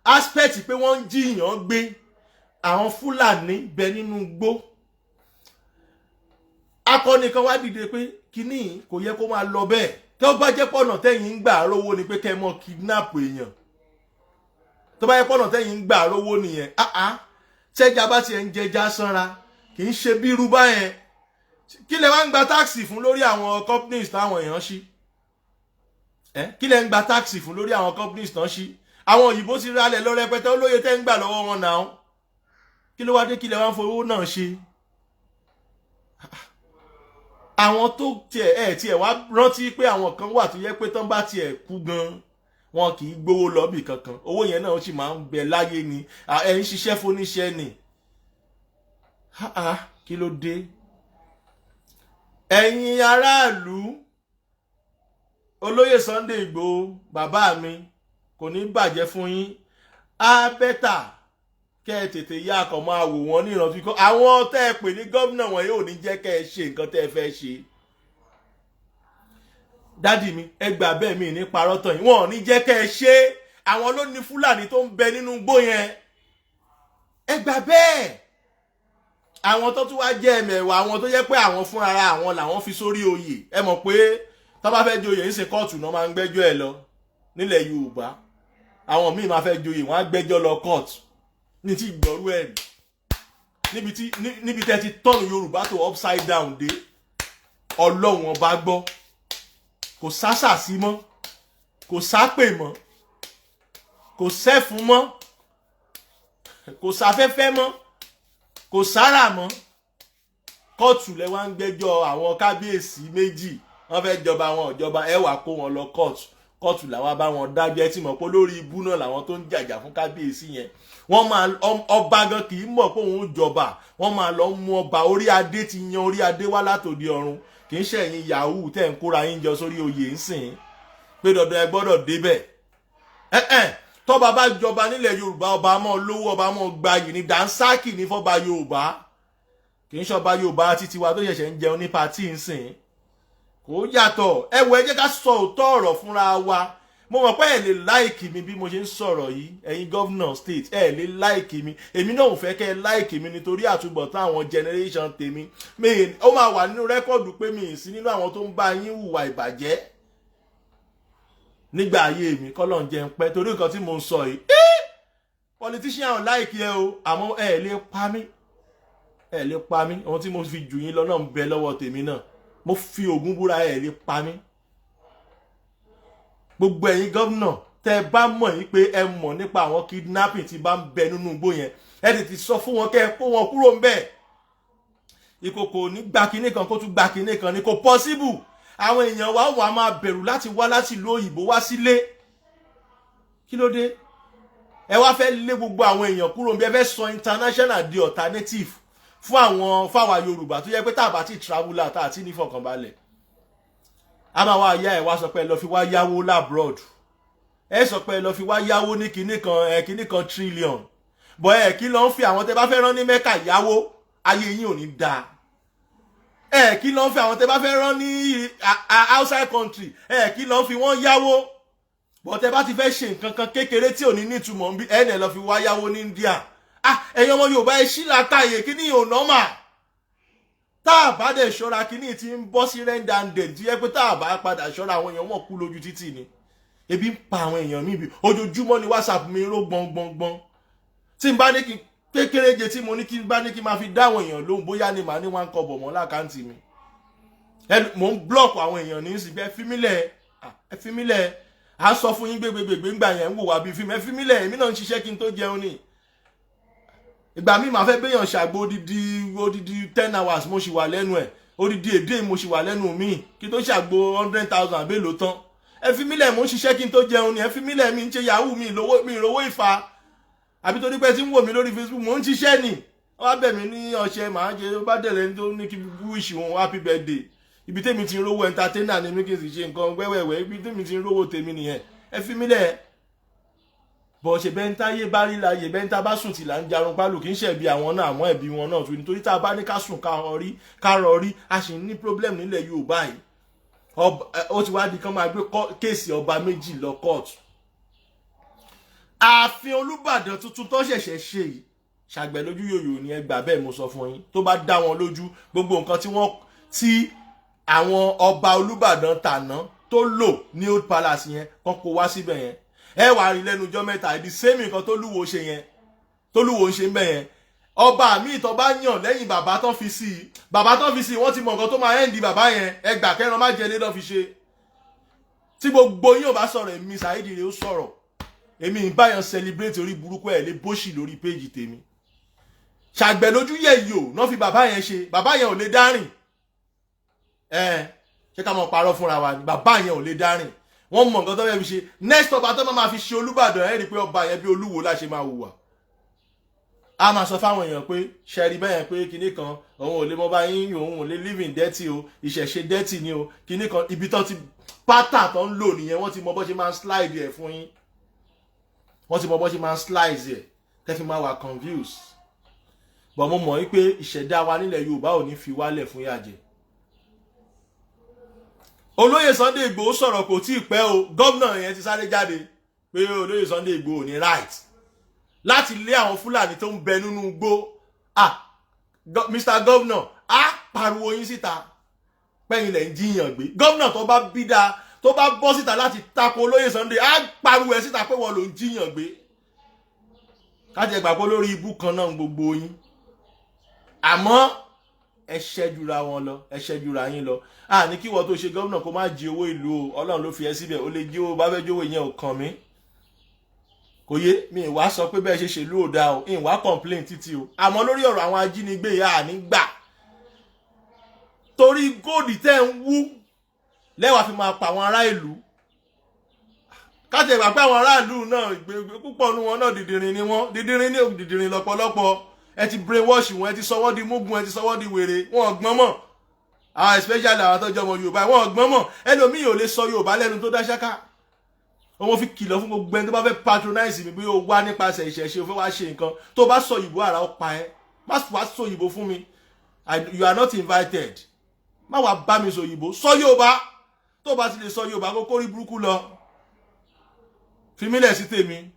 aspect pé wọ́n ń jíyàn gbé, àwọn Fúlàní bẹ nínú igbó, akọni kan wá dìde pé kínní kò yẹ kó máa lọ bẹ́ẹ̀. Tó bá jẹ́ pọ̀nà tẹ́yìn ń gbà rówó ni pé kẹ́ ẹ mọ́ kidnap èèyàn, tó bá jẹ́ pọ̀nà tẹ́yìn ń gbà rówó nìyẹn, ah ah, ṣẹ́jà bá tiẹ̀ ń jẹja sanra, kì í ṣe bí irú báyẹn. Kí lẹ wá ń gba tax fún lórí àwọn companies táwọn èèyàn ṣí? Ẹ kí lẹ ń gba tax fún lórí àwọn companies tán ṣí? Àwọn òyìnbó ti ralẹ̀ lọ rẹpẹtẹ, olóye tẹ́ ń gbà lọ́wọ́ wọn náà. Kí ló wá dé? Kí lẹ wá ń fowó náà ṣe? Àwọn tó tiẹ̀ ẹ̀ tiẹ̀ wá rántí pé àwọn kan wà tó yẹ pé tán bá tiẹ̀ kú gan, wọn kì í gbowó lọ́bì kankan. Owó yẹn náà sì máa ń bẹ láyé ni. Ẹ ń ṣiṣẹ́ fóníṣẹ́ ni. Kí ló dé? Ẹ̀yin aráàlú, olóyè Sunday Igboho, bàbá mi, kò ní bàjẹ́ fún yín. Á better kẹ́ ẹ tètè yá akọ̀ máa wò wọ́n ní ìrántí kọ́. Àwọn tẹ́ ẹ pè ní gómìnà wọn yóò ní jẹ́ kẹ́ ẹ ṣe nǹkan tẹ́ ẹ fẹ́ ṣe. Daddy mi, ẹ gbà bẹ́ẹ̀, mi ní parọ́ tán yìí. Wọn ò ní jẹ́ kẹ́ ẹ ṣe. Àwọn ló ní Fúlàní tó ń bẹ nínú igbó yẹn. Ẹ gbà bẹ́ẹ̀. Àwọn tó tún wá jẹ́ ẹ̀mẹ̀wà, àwọn tó jẹ́ pé àwọn fúnra àwọn làwọn fi sórí oyè. Ẹ mọ̀ pé tó bá fẹ́ joyè ń ṣe, kóòtù náà máa ń gbẹ́jọ́ ẹ lọ nílẹ̀ Yorùbá. Àwọn míì máa fẹ́ joyè, wọ́n á gbẹ́jọ́ lọ kóòtù ní tí gbọ́rú ẹ̀ rí. Níbi tẹ́ ti turn Yorùbá tó upside down dé, Ọlọ́run ọba gbọ́. Kò sásà sí mọ́, kò sápè mọ́, kò sẹ́fun mọ́, kò sáfẹ́fẹ́ mọ́, kò sára mọ́. Kóòtù lẹ wá ń gbẹ́jọ́. Àwọn kábíyèsí méjì, wọ́n fẹ́ jọba, wọn ò jọba, ẹ wàá kó wọn lọ kóòtù. Kóòtù làwọn bá wọn dájọ́. Ẹ ti mọ̀ pé lórí ibú náà làwọn tó ń jàjà fún kábíyèsí yẹn. Wọ́n máa ọba gan kì í mọ̀ pé òun jọba. Wọ́n máa lọ mú ọba orí adé ti yan orí adé wá látòdì ọ̀run. Kì í ṣẹ̀yìn yahoo tẹ̀ ń kóra yín jọ sórí oyè ń sìn pé dandan ẹ gbọ́dọ̀ débẹ̀. Ẹ tọ́ba bá jọba nílẹ̀ Yorùbá, ọba mọ́ lówó, ọba mọ́ gbayì ní dànsákì ní fọ́ba Yorùbá. Kì í ṣọba Yorùbá títí wa tó ṣẹ̀ṣẹ̀ ń jẹun ní party ń sìn. Kò yàtọ̀. Ẹ wo, ẹ jẹ́ ká sọ òótọ́ ọ̀rọ̀ fúnra wa. Mo mọ̀ pé ẹ lè like mi bí mo ṣe ń sọ̀rọ̀ yìí. Ẹ̀yin governor state, ẹ lè like mi. Èmi náà ò fẹ́ kẹ́ ẹ like mi nítorí àtúbọ̀tán àwọn generation tèmi. Mi ó máa wà nínú record pé mi ì sí nínú àwọn tó ń bá yín hùwà ìbàjẹ́ nígbà ayé mi. Kọ́lọ̀ ń jẹun pẹ́ torí nǹkan tí mo ń sọ yìí. Politician ò like ẹ o, àmọ́ ẹ lè pa mí, ẹ lè pa mí. Ohun tí mo fi jù yín lọ náà ń bẹ lọ́wọ́ tèmi náà. Mo fi Ògún búra, ẹ lè pa mí. Gbogbo ẹ̀yin gómìnà, tẹ́ ẹ bá mọ̀ yín pé ẹ mọ̀ nípa àwọn kidnapping tí bá ń bẹ nínú igbó yẹn, ẹ tètè sọ fún wọn kẹ́ ẹ kó wọn kúrò ń bẹ̀. Ìkòkò ní gba kinní kan kó tún gba kinní kan ní, kò possible. Àwọn èèyàn wa wà máa bẹ̀rù láti wá láti ìlú òyìnbó wá sílé. Kí ló dé? Ẹ wá fẹ́ lé gbogbo àwọn èèyàn kúrò bí ẹ fẹ́ sọ international di alternative fún àwọn fáwa Yorùbá tó yẹ pé tá a bá ti travel out, tá a ti ní fọkànbalẹ̀, a máa wá yá. Ẹ wá sọ pé ẹ lọ fi wá yáwó l'abroad, ẹ sọ pé ẹ lọ fi wá yáwó ní kinní kan, ẹ kinní kan trillion bọ̀. Ẹ kí ló ń fi àwọn tẹ bá fẹ́ rán ní Mẹ́kà yáwó? Ayé yín ò ní dáa. Ẹ kí ló ń fi àwọn tẹ bá fẹ́ rán ní outside country, ẹ kí ló ń fi wọ́n yáwó? Bọ̀ tẹ bá ti fẹ́ ṣe nǹkan kan kékeré tí ò ní nítumọ̀ ń bí, ẹ nẹ̀ lọ fi wá yáwó ní India. Ah, ẹ̀yin ọmọ Yorùbá, ẹ ṣí làákàyè. Kí ni ò normal? Tá a bá dẹ̀ ṣọ́ra, kíní tí ń bọ́ sí red-handed tí yẹ pé tá a bá padà ṣọ́ra, àwọn èèyàn wọ́n kú lójú títì ni. Ebi ń pa àwọn èèyàn mi bí ojoojúmọ́ ni. WhatsApp mi ró gbọ̀ngbọ̀ngbọ̀n. Tí n bá ní kí kékeré tí mo ní kí n bá ní kí n máa fi dá àwọn èèyàn lóhùn, bóyá ni màá ní one kọ́bọ̀ mọ́ l'account mi. Mò ń block àwọn èèyàn ní ìsìnkú. Ẹ fi mí lẹ̀, ẹ fi mí lẹ̀. À ń sọ fún yín gbégbégbé ńgbà yẹn, ń wò wá bíi fíìmù. Ẹ fi mí lẹ̀, èmi náà ń ṣiṣẹ́ kí n tó jẹun ni. Ìgbà míì, màá fẹ́ béèyàn ṣàgbo odidi odidi 10 hours, mo sì wà lẹ́nu ẹ̀. Odidi èdè, mo sì wà lẹ́nu mi kí tó ṣàgbo 100,000 àbélò tán. Ẹ fi mí lẹ̀, mo ń ṣiṣẹ́ kí n tó jẹun ni. Ẹ fi mí lẹ̀, mi ń ṣe yahoo, mi lówó, mi rówó ìfà àbí torí pé tí ń wò mí lórí Facebook. Mo ń ṣiṣẹ́ ni. Wọ́n á bẹ̀ mí ní ọṣẹ, màá jẹ bá dẹ̀lẹ́ tó ní kí wish wọn happy birthday. Ibi tèmi ti ń rówó, entertainer ni mí, kí n sì ṣe nǹkan wẹ́wẹ́wẹ́. Ibi tèmi ti ń rówó tèmi nìyẹn. Ẹ fi mí lẹ̀. Bọ̀ ṣe bẹ́ẹ̀ ń táyé bá rí láàyè, bẹ́ẹ̀ ń tá bá sùn tí là ń jarun pálù. Kì í ṣẹ̀bi àwọn náà, àmọ́ ẹ̀bi wọn náà tún, nítorí tá a bá ní ká sùn ká rọrí, a sì ní problem nílẹ̀ Yorùbá yìí. Ó ti wá di kán máa gbé case ọba méjì lọ kóòtù. Ààfin Olúbàdàn tuntun tó ṣẹ̀ṣẹ̀ ṣe yìí, ṣàgbẹ̀ lójú yòyò ni, ẹ gbà bẹ́ẹ̀, mo sọ fún yín. Tó bá dá wọn lójú, gbogbo nǹkan tí wọ́n tí àwọn ọba Olúbàdàn tàná tó lò ní Old Palace yẹn, kán kó wá síbẹ̀ yẹn. Ẹ wàá rí lẹ́nu ọjọ́ mẹ́ta, ìdí same nǹkan tó lúwo ṣe yẹn, tó lúwo ń ṣe ń bẹ̀ yẹn. Ọba míì tó bá yàn lẹ́yìn bàbá tán fi sí i, bàbá tán fi sí i, wọ́n ti mọ nǹkan tó máa end bàbá yẹn. Ẹ gbà kẹran má jẹ lé lọ́ fi ṣe. Tí gbogbo yín ò bá sọ̀rọ̀, èmi Saheed rè ó sọ̀rọ̀. Èmi ń báyọ̀ celebrate orí burúkú ẹ̀ lé bóṣì lórí péjì tèmi. Ṣàgbẹ̀ lójú yẹ̀ yìí ò náà fi bàbá yẹn ṣe. Bàbá yẹn ò lè dárìn. Ẹ ṣé ká mọ̀ parọ́ fúnra wa ni? Bàbá yẹn ò lè dárìn. Wọ́n mọ̀ nǹkan tó fẹ́ fi ṣe. Next ọba tó máa fi ṣe Olúbàdàn, ẹ̀ rí i pé ọba yẹn, bí Olúwo la ṣe máa hùwà. A máa sọ fáwọn èèyàn pé ṣẹ́rí bẹ́yẹn pé kinní kan, òun ò lè mọ bá yín, òun ò lè live in dirty o, ìṣẹ̀ṣe dirty ni o, kinní kan. Ibi tó ti pátá tó ń lò nìyẹn. Wọ́n ti mọ bó ṣe máa ń slide ẹ̀ fún yín. Wọ́n ti mọ bó ṣe máa ń slide ẹ̀ tẹ́ fi máa wà confused. But mo mọ̀ wípé ìṣẹ̀dá wa nílẹ̀ Yorùbá ò ní fi wálẹ̀ fún yàjẹ́. Olóyè Sunday Igboho sọ̀rọ̀, kò tí ì pẹ́ o, gómìnà yẹn ti sáré jáde pé olóyè Sunday Igboho ní right láti lé àwọn Fúlàní tó ń bẹ nínú igbó. Ah, Mr Governor, á pariwo yín síta pẹ́yìn lẹ̀ ń jíyàn gbé. Gómìnà tó bá bí dáa, tó bá bọ́ síta láti tako olóyè Sunday, á pariwo ẹ̀ síta pé wọ́n ló ń jíyàn gbé. Káti ẹ̀ gbàgbọ́ lórí ibú kan náà gbogbo yín, àmọ́ ẹ ṣẹ́júra wọn lọ, ẹ ṣẹ́júra yín lọ. A ní kí wọ́n tó ṣe gómìnà kó má jí owó ìlú o. Ọlọ́run ló fi ẹ síbẹ̀, ó lè jí owó bá fẹ́ jówó, ìyẹn ò kàn mí. Kò yé mi. Ìwà sọ pé bẹ́ẹ̀ ṣe ṣèlú ò dáa o, ìwà complain títí o. Àmọ́ lórí ọ̀rọ̀ àwọn ajínigbé yà á nígbà torí gold tẹ́ ń wú lẹ́wàá fi máa pa àwọn ará ìlú. Káti ẹ̀gbà pé àwọn aráàlú náà, púpọ̀ nu wọn náà, dìdìrín ni wọ́n, dìdìrín ní dìdìrín lọ́pọ̀lọpọ̀. Ẹ ti brainwash wọn, ẹ ti sọ wọ́n di mugun, ẹ ti sọ wọ́n di wèrè. Wọn ò gbọ́n mọ̀ àwọn, especially àwọn tó jẹ́ ọmọ Yorùbá, wọn ò gbọ́n mọ̀. Ẹlòmíì ò lè sọ Yorùbá lẹ́nu tó dá ṣáká. Wọ́n fi kìlọ̀ fún gbogbo ẹni tó bá fẹ́ patronize mi, bí o wá nípasẹ̀ ìṣẹ̀ṣe, o fẹ́ wá ṣe nǹkan, tó bá sọ òyìnbó, àrà ó pa ẹ́. Má wá sọ òyìnbó fún mi. You are not invited. Má wá bá mi sọ òyìnbó, sọ Yorùbá. Tó bá ti lè sọ Yorùbá, kó kórí burúkú lọ. Fi mílẹ̀ sí tèmi.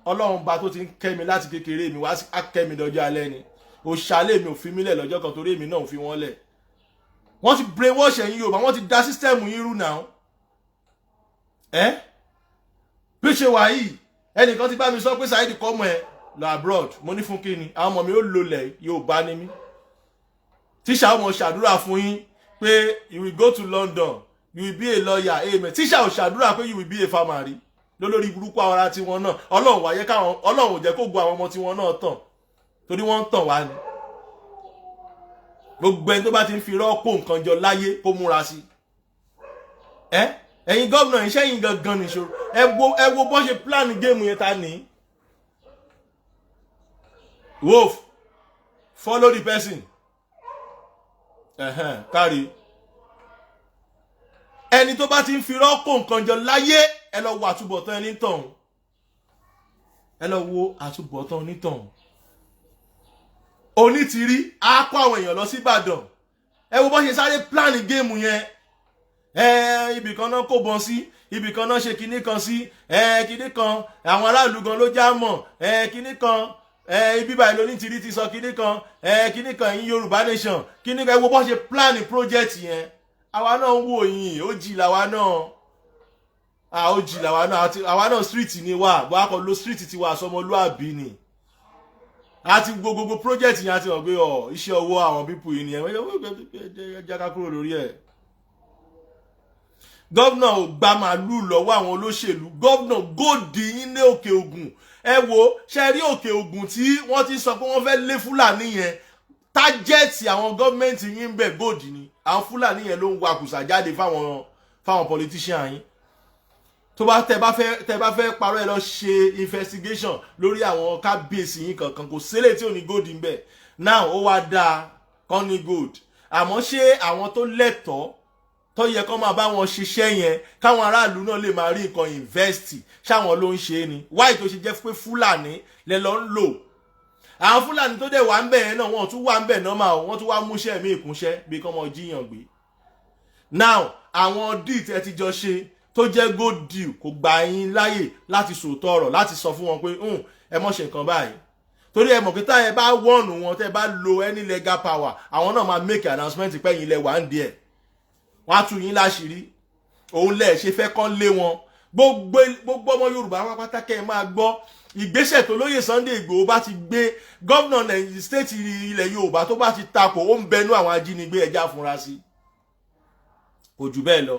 Ọlọ́run bá tó ti ń kẹ́ mi láti kékeré mi wá á kẹ́ mi dọjọ́ alẹ́ ni. Òṣàlẹ̀ mi ò fi mílẹ̀ lọ́jọ́ kan, torí èmi náà ò fi wọ́n lẹ̀. Wọ́n ti brainwash ẹ̀yin Yorùbá, wọ́n ti da system yín rú náà. Ẹ́ bí ṣe wà yìí, ẹnìkan ti bá mi sọ pé, "Saheed, kọ́ ọmọ ẹ lọ abroad." Mo ní, "Fún kíni?" Àwọn ọmọ mi ó lolẹ̀. Yorùbá ni mí. Tíṣà ọmọ ṣàdúrà fún yín pé you will go to London, you will be a lawyer, amen. Tíṣà ò ṣàdúrà pé you will be a farmer rí. Lólórí burúkú àwọn ará tiwọn náà, Ọlọ́run wáyé káwọn, Ọlọ́run ò jẹ́ kó gbọ́ àwọn ọmọ tiwọn náà tàn, torí wọ́n ń tàn wá ni. Gbogbo ẹni tó bá ti ń fi irọ́ kó nǹkan jọ láyé, kó múra sí ẹ. Ẹ̀yin gómìnà, iṣẹ́ yìí gangan nìṣòro. Ẹ wo bó ṣe plan game yẹn ta ní. Wolf, follow the person. Ẹ̀hẹ́n, kárí ẹni tó bá ti ń fi irọ́ kó nǹkan jọ láyé, ẹ lọ wo àtúbọ̀tán ẹni tọ̀hún, ẹ lọ wo àtúbọ̀tán onítọ̀hún. Onítìrí á kó àwọn èèyàn lọ sí Ìbàdàn. Ẹ wo bó ṣe sáré plan game yẹn. Ẹ ibì kan náà kó bọ́n sí, ibì kan náà ṣe kinní kan sí, ẹ kinní kan, àwọn aráàlú gan ló já mọ̀, ẹ kinní kan, ẹ ibi báyìí lónítìrí ti sọ kinní kan, ẹ kinní kan, ẹ̀yin Yorùbá nation, kinní kan. Ẹ wo bó ṣe plan project yẹn. Àwa náà ń wò yín, ó jì làwa náà, à ó jì làwa náà. Àwa náà, street ni wà bó a kọ lo street ti wà sọmọlúàbí ni. Àti gbogbo project yẹn, àti mọ̀ pé ọ iṣẹ́ ọwọ́ àwọn people yìí ni. Ẹ jẹ́ ká kúrò lórí ẹ̀. Governor ò gba màálù lọ́wọ́ àwọn olóṣèlú. Governor, gold yín ní Òkè Ògùn, ẹ wo ṣe rí Òkè Ògùn tí wọ́n ti sọ pé wọ́n fẹ́ lé Fúlàní yẹn, target àwọn gọ́ọ̀mẹ̀ntì yín bẹ̀, gold ni. Àwọn Fúlàní yẹn ló ń wakùsà jáde fáwọn politician yín. Tó bá tẹ bá fẹ́ parọ́, ẹ lọ ṣe investigation lórí àwọn kábíyèsí yín kankan. Kò sílẹ̀ tí ò ní gold ń bẹ̀. Now, ó wá dáa kán ní gold, àmọ́ ṣé àwọn tó lẹ́tọ̀ọ́ tó yẹ kán máa bá wọn ṣiṣẹ́ yẹn, káwọn aráàlú náà lè máa rí nǹkan invest, ṣáwọn ló ń ṣe é ni? Wáyé tó ṣe jẹ́ pé Fúlàní lẹ lọ ń lò? Àwọn Fúlàní tó dẹ̀ wà ń bẹ̀ yẹn náà, wọ́n tún wà ń bẹ̀ normal o, wọ́n tún wá múṣẹ́ mí ìkúnṣẹ́ bí kán mọ jíyàn gbé. Now, àwọn deal tẹ́ ti jọ ṣe tó jẹ́ gold deal, kò gbà yín láyè láti sòótọ́ ọ̀rọ̀, láti sọ fún wọn pé ẹ mọ̀ ṣe nǹkan báyìí, torí ẹ mọ̀ pé táyẹ bá wọ́ọ̀nù wọn, tẹ́ bá lo any legal power, àwọn náà máa make announcement pé ẹ̀yin lẹ wà ń díẹ̀, wọ́n á tú yín láṣìírí. Òun lẹ̀ ṣe fẹ́ kán lé wọn. Gbogbo ọmọ Yorùbá pátá, kẹ́ ẹ máa gbọ́ ìgbésẹ̀ tó lóye Sunday Ìgbòho bá ti gbé, gómìnà state ilẹ̀ Yorùbá tó bá ti takò, ó ń bẹnu àwọn ajínigbé, ẹja fúnra sí. Kò jù bẹ́ẹ̀ lọ.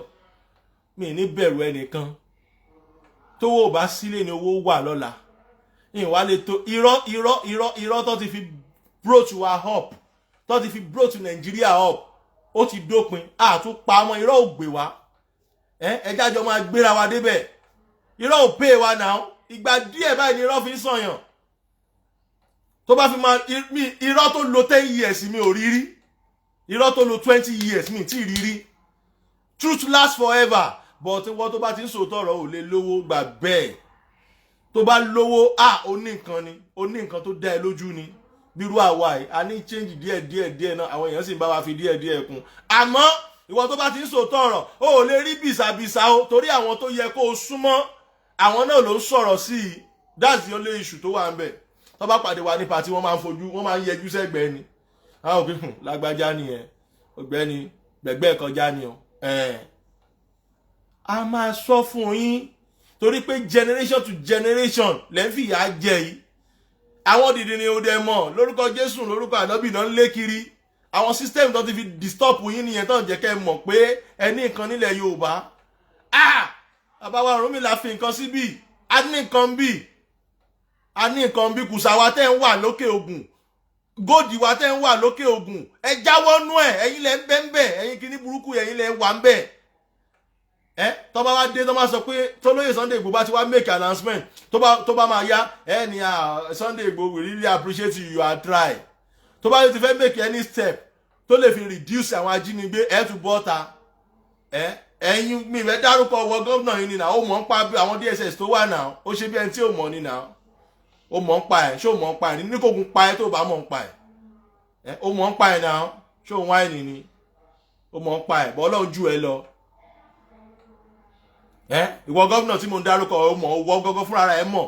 Mi ní bẹ̀rù ẹnìkan. Tówó bá sílé ni owó wà lọ́la. Ìwà lè tó irọ́, irọ́, irọ́, irọ́ tó ti fi brought wa up, tó ti fi brought Nàìjíríà up, ó ti dópin. Àtún pa ọmọ irọ́ ò gbé wa. Ẹ jájọ máa gbéra wa débẹ̀. Irọ́ ò pè wa náà. Ìgbà díẹ̀ báyìí ni irọ́ fi ń sànyàn. Tó bá fi máa mi, irọ́ tó lo 10 years, mi ò rí rí. Irọ́ tó lo 20 years, mi tí ì rí rí. Truth lasts forever, but wọ́n tó bá ti ń sòótọ́ ọ̀rọ̀ ò lè lówó, gbà bẹ́ẹ̀. Tó bá lówó, à ó ní nǹkan ni, ó ní nǹkan tó dá ẹ lójú ni. Bírú àwa yìí, a ní change díẹ̀ díẹ̀ díẹ̀ náà, àwọn èèyàn sì ń bá wa fi díẹ̀ díẹ̀ kún. Àmọ́ ìwọ tó bá ti ń sòótọ́ ọ̀rọ̀, ó ò lè rí bìsàbìsà o, torí àwọn tó yẹ kó o súnmọ́, àwọn náà ló ń sọ̀rọ̀ sí i. That's the only issue tó wà ń bẹ̀. Tó bá pàdé wa ní party, wọ́n máa ń fojú, wọ́n máa ń yẹjú sẹ́gbẹ̀ẹ́ ni. Àwọn òkè lágbájá nìyẹn, ọ̀gbẹ́ni gbẹ̀gbẹ́ kọjá ni o. A máa sọ fún yín, torí pé generation to generation lẹ́ ń fìyà jẹ yìí. Àwọn dìde ni ó dẹ mọ̀ lórúkọ Jésù, lórúkọ ànábì náà ń lé kiri. Àwọn system tó ti fi disturb yín nìyẹn, tó ń jẹ́ kẹ́ ẹ mọ̀ pé ẹ ní nǹkan nílẹ̀ Yorùbá. Ah, bàbá wa Ọ̀rúnmìlà fi nǹkan síbí. A ní nǹkan bí, a ní nǹkan bí. Kùsà wa tẹ́ ń wà lókè Ògùn, gold wa tẹ́ ń wà lókè Ògùn, ẹ jáwọ́ nú ẹ̀. Ẹ̀yin lẹ ń bẹ́ ń bẹ̀, ẹ̀yin kìíní burúkú, ẹ̀yin lẹ wà ń bẹ̀. Ẹ tó bá wá dé, tó bá sọ pé tólóyè Sunday Igboho bá ti wá make announcement, tó bá máa yá ẹ ní Sunday Igboho, we really appreciate you, you are try. Tó bá ti fẹ́ make any step tó lè fi reduce àwọn ajínigbé, ẹ tún bọ́ ta. Ẹ ẹ̀yin, mi fẹ́ dárúkọ wọ gómìnà yìí ni nà. Ó mọ̀ ń pa àwọn DSS tó wà náà. Ó ṣe bí ẹni tí ò mọ̀ ni nà. Ó mọ̀ ń pa ẹ̀. Ṣé ó mọ̀ ń pa ẹ̀ ní kò gun pa ẹ́? Tó bá mọ̀ ń pa ẹ̀, ó mọ̀ ń pa ẹ̀ náà. Ṣé òun wáìnì ni? Ó mọ̀ ń pa ẹ̀ bọ́. Ọlọ́run jù ẹ lọ. Ẹ ìwọ gómìnà tí mo ń dárúkọ, ọ mọ̀, ọwọ́ gọ́gọ́ fúnra ẹ mọ̀.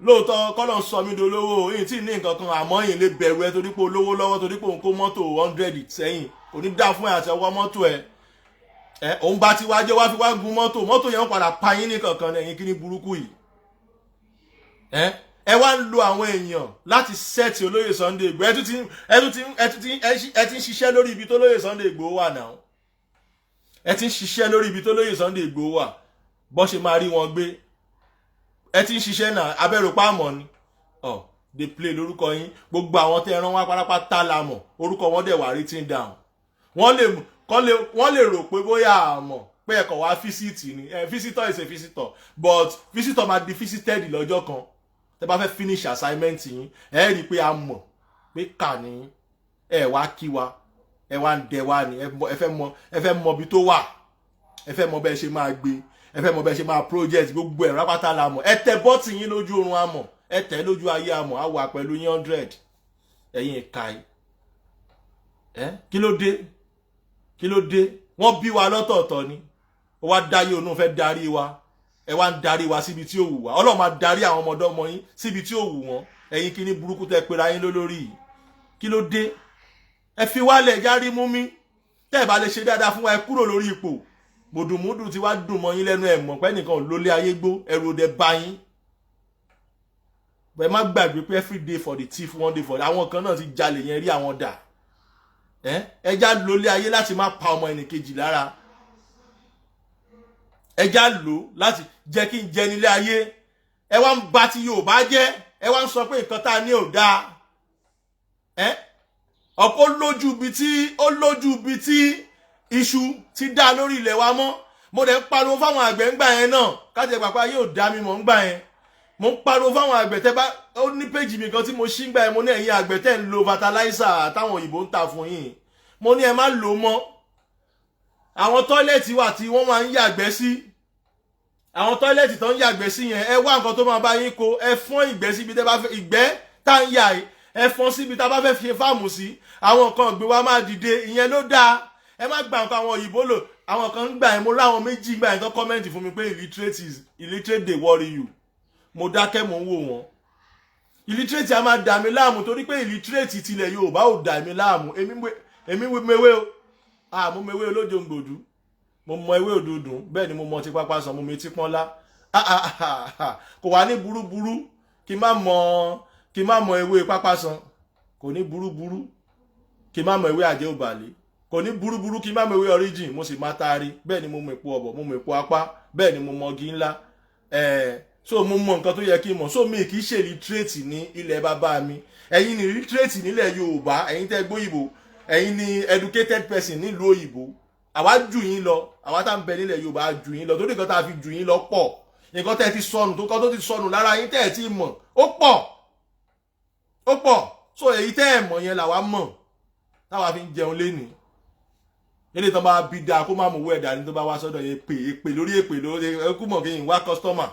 Lóòótọ́ kọ́lọ̀ ń sọ mí dolówó yìí tí ní nǹkan kan, àmọ́ yìí lè bẹ̀rù ẹ torí pé olówó lọ́wọ́, torí pé òun kó mọ́tò 100 sẹ́yìn. Kò ní dá fún ẹ àti ọwọ́ mọ́tò ẹ. Ẹ òun bá ti wá jẹ́ wá fi wá gun mọ́tò, mọ́tò yẹn padà pa yín ní kankan. Ẹ̀yìn kí ní burúkú yìí? Ẹ wá ń lo àwọn èèyàn láti set olóyè Sunday Igboho. Ẹ tún ti ẹ tún ti ẹ tún ti ẹ ti ń ṣiṣẹ́ lórí ibi tó lóyè Sunday Igboho wà náà. Ẹ ti ń ṣiṣẹ́ lórí ibi tó lóyè Sunday Igboho wà, bọ́ ṣe máa rí wọn gbé. Ẹ ti ń ṣiṣẹ́ náà, abẹ́rùpá àmọ́ ni ọ dey play lórúkọ yín. Gbogbo àwọn tẹ́ ẹ rán wá pátápátá la mọ̀, orúkọ wọn dẹ̀ wà written down. Wọ́n lè rò pé bóyá àmọ̀ pé ẹ̀kọ́ wá visit ni. Visitor is a visitor, but visitor máa di visited lọ́jọ́ kan. Tẹ́ bá fẹ́ finish assignment yín, ẹ rí i pé a mọ̀ pé kà ní ẹ wá kí wa, ẹ wá ń dẹ wá ni. Ẹ fẹ́ mọ ibi tó wà, ẹ fẹ́ mọ bẹ́ẹ̀ ṣe máa gbé, ẹ fẹ́ mọ bẹ́ẹ̀ ṣe máa project gbogbo ẹ̀ rápátá la mọ̀. Ẹ tẹ button yín lójú oorun a mọ̀, ẹ tẹ lójú ayé a mọ̀, á wà pẹ̀lú yín 100. Ẹ̀yin ìka yìí, ẹ kí ló dé? Kí ló dé? Wọ́n bí wa lọ́tọ̀ọ̀tọ̀ ni. Ó wá dáyé òun fẹ́ darí wa, ẹ wá ń darí wa síbi tí ó wù wá. Ọlọ́run máa darí àwọn ọmọdé ọmọ yín síbi tí ó wù wọ́n. Ẹ̀yin kí ní burúkú tẹ́ pera yín lólórí yìí? Kí ló dé? Ẹ fi wálẹ̀, járí mú mi. Tẹ́ ẹ bá lè ṣe dáadáa fún wa, ẹ kúrò lórí ipò. Mùdùmùdù tí wàá dùn mọ́ yín lẹ́nu. Ẹ̀ mọ̀ pé nìkan ò lólé ayé gbó, ẹrù òde bá yín. Ẹ má gbàgbé pé every day for the thief, one day for the àwọn kan náà ti jalè yẹn rí àwọn dà. Ẹ já lólé ayé láti má pa ọmọ ẹnìkejì lára. Ẹ já lò láti jẹ́ kí n jẹ nílé ayé. Ẹ wá ń ba ti Yorùbá jẹ́, ẹ wá ń sọ pé nǹkan tá a ní ò dáa. Ẹ ọ̀pọ̀ lójú ibi tí ó lójú ibi tí iṣu ti dá lórí ilẹ̀ wa mọ́. Mo dẹ̀ ń pariwo fáwọn àgbẹ̀ ńgbà yẹn náà, kájẹ pàpà yóò dá mi mọ̀ ńgbà yẹn. Mo ń pariwo fáwọn àgbẹ̀. Tẹ́ bá ó ní péjì mi kan tí mo ṣí ńgbà yẹn, mo ní ẹ̀yin àgbẹ̀ tẹ́ ń lo fertilizer táwọn òyìnbó ń ta fún yín, mo ní ẹ má lò ó mọ́. Àwọn toilet wà tí wọ́n máa ń yàgbẹ́ sí. Àwọn toilet tó ń yàgbẹ́ sí yẹn, ẹ wá nǹkan tó máa bá yín kó, ẹ fọ́n ìgbẹ́ síbi tẹ́ bá fẹ́. Ìgbẹ́ tá ń yà yìí, ẹ fọ́n síbi tá a bá fẹ́ fi farm sí, àwọn nǹkan ọ̀gbìn wa máa dìde. Ìyẹn ló dáa. Ẹ má gba nǹkan àwọn òyìnbó lò. Àwọn kan ń gbà yẹn, mo ráwọn méjì gbà yẹn tó comment fún mi pé illiterate is illiterate dey worry you. Mo dákẹ́, mo ń wò wọ́n. Illiterate a máa dà mí láàmú torí pé illiterate tilẹ̀ Yorùbá ò dà mí láàmú. Èmi mewé o, ah, mo mewé olójòǹgbòdú, mo mọ ewé òdòdùn, bẹ́ẹ̀ ni mo mọ ti pápá sàn, mo metí pọ́nlá. Kò wá ní burúburú kí n má mọ ewé pápá san, kò ní burúburú kí n má mọ ewé àjẹ́ òbàlẹ̀, kò ní burúburú kí n má mọ ewé origin. Mo sì máa taari, bẹ́ẹ̀ ni mo mọ èpo ọ̀bọ̀, mo mọ èpo apá, bẹ́ẹ̀ ni mo mọ igi ńlá ẹ̀ẹ́. So mo mọ nǹkan tó yẹ kí n mọ̀. So mi kì í ṣe illiterate ní ilẹ̀ bàbá mi. Ẹ̀yin ni illiterate nílẹ̀ Yorùbá. Ẹ̀yin tẹ́ gbóyìnbó, ẹ̀yin ni educated person nílùú òyìnbó. Àwa jù yín lọ. Àwa tá ń bẹ nílẹ̀ Yorùbá jù yín lọ, torí nǹkan tá a fi jù yín lọ pọ̀. Nǹkan tẹ́ ti sọnù, tó kọ́ tó ti sọnù lára yín tẹ́ ẹ̀ ti mọ̀, ó pọ̀, ó pọ̀. So èyí tẹ́ ẹ̀ mọ̀ yẹn làwa mọ̀, táwa fi ń jẹun lénìí. Ilé tó bá bí dáa kó má mú owó ẹ̀dá ní tó bá wá sọ́dọ̀ yẹn, èpè, èpè lórí èpè lórí ẹkú mọ̀ kí n wá customer,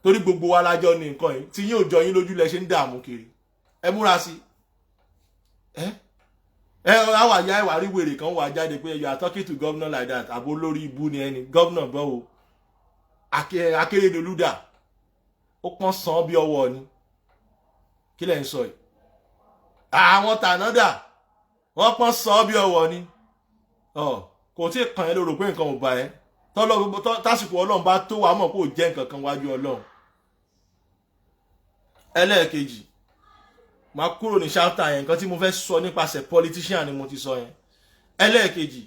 torí gbogbo wa lájọ ní nǹkan yìí. Tí yín ò jọ yín lójú lẹ ṣe ń dààmú kiri. Ẹ múra sí ẹ. Ẹ àwà ya ẹwà rí wèrè kan wà jáde pé you are talking to governor like that. Àbó lórí ibú ni ẹni governor bọ́ wo Akérédolú dà, ó pọ́n san bí ọwọ́ ni. Kí lẹ̀ ń sọ yìí? Àwọn tàná dà, wọ́n pọ́n san bí ọwọ́ ni. Kò tí ì kàn ẹ́ lóru pé nǹkan ò bá ẹ. Tásìkò Ọlọ́run bá tó, wàá mọ̀ kó jẹ́ nǹkan kan wájú Ọlọ́run. Ẹlẹ́ẹ̀kejì, máa kúrò ní chapter yẹn. Nǹkan tí mo fẹ́ sọ nípasẹ̀ politician ni mo ti sọ yẹn. Ẹlẹ́ẹ̀kejì,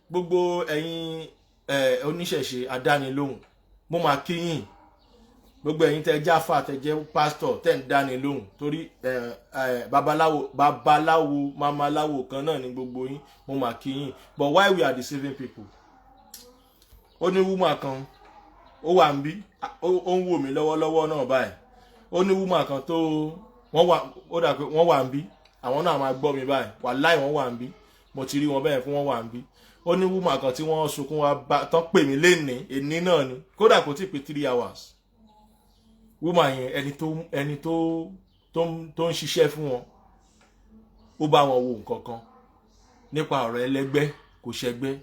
gbogbo ẹ̀yin oníṣẹ̀ṣe adánilóhùn, mo máa kí yín. Gbogbo ẹ̀yin tẹ́ jáfà, tẹ́ jẹ́ pásítọ̀, tẹ́ ń dáni lóhùn, torí babaláwo babaláwo mamaláwo kan náà ní gbogbo yín, mo máa kí yín. But why we are deceiving people? Ó ní woman kan, ó wà ń bí, ó ń wò mí lọ́wọ́lọ́wọ́ náà báyìí. Ó ní woman kan tó wọ́n wà, ó dà pé wọ́n wà ń bí, àwọn náà máa gbọ́ mi báyìí. Wàláì, wọ́n wà ń bí, mo ti rí wọn bẹ́ẹ̀ fún wọn wà ń bí. Ó ní woman kan tí wọ́n sunkún wá bá tán, pè mí lénìí, èní náà ni, kódà kò tí ì pé 3 hours. Woman yẹn, ẹni tó ń ṣiṣẹ́ fún wọn, ó bá wọn wo nǹkan kan nípa ọ̀rọ̀ ẹlẹ́gbẹ́ kò ṣẹgbẹ́.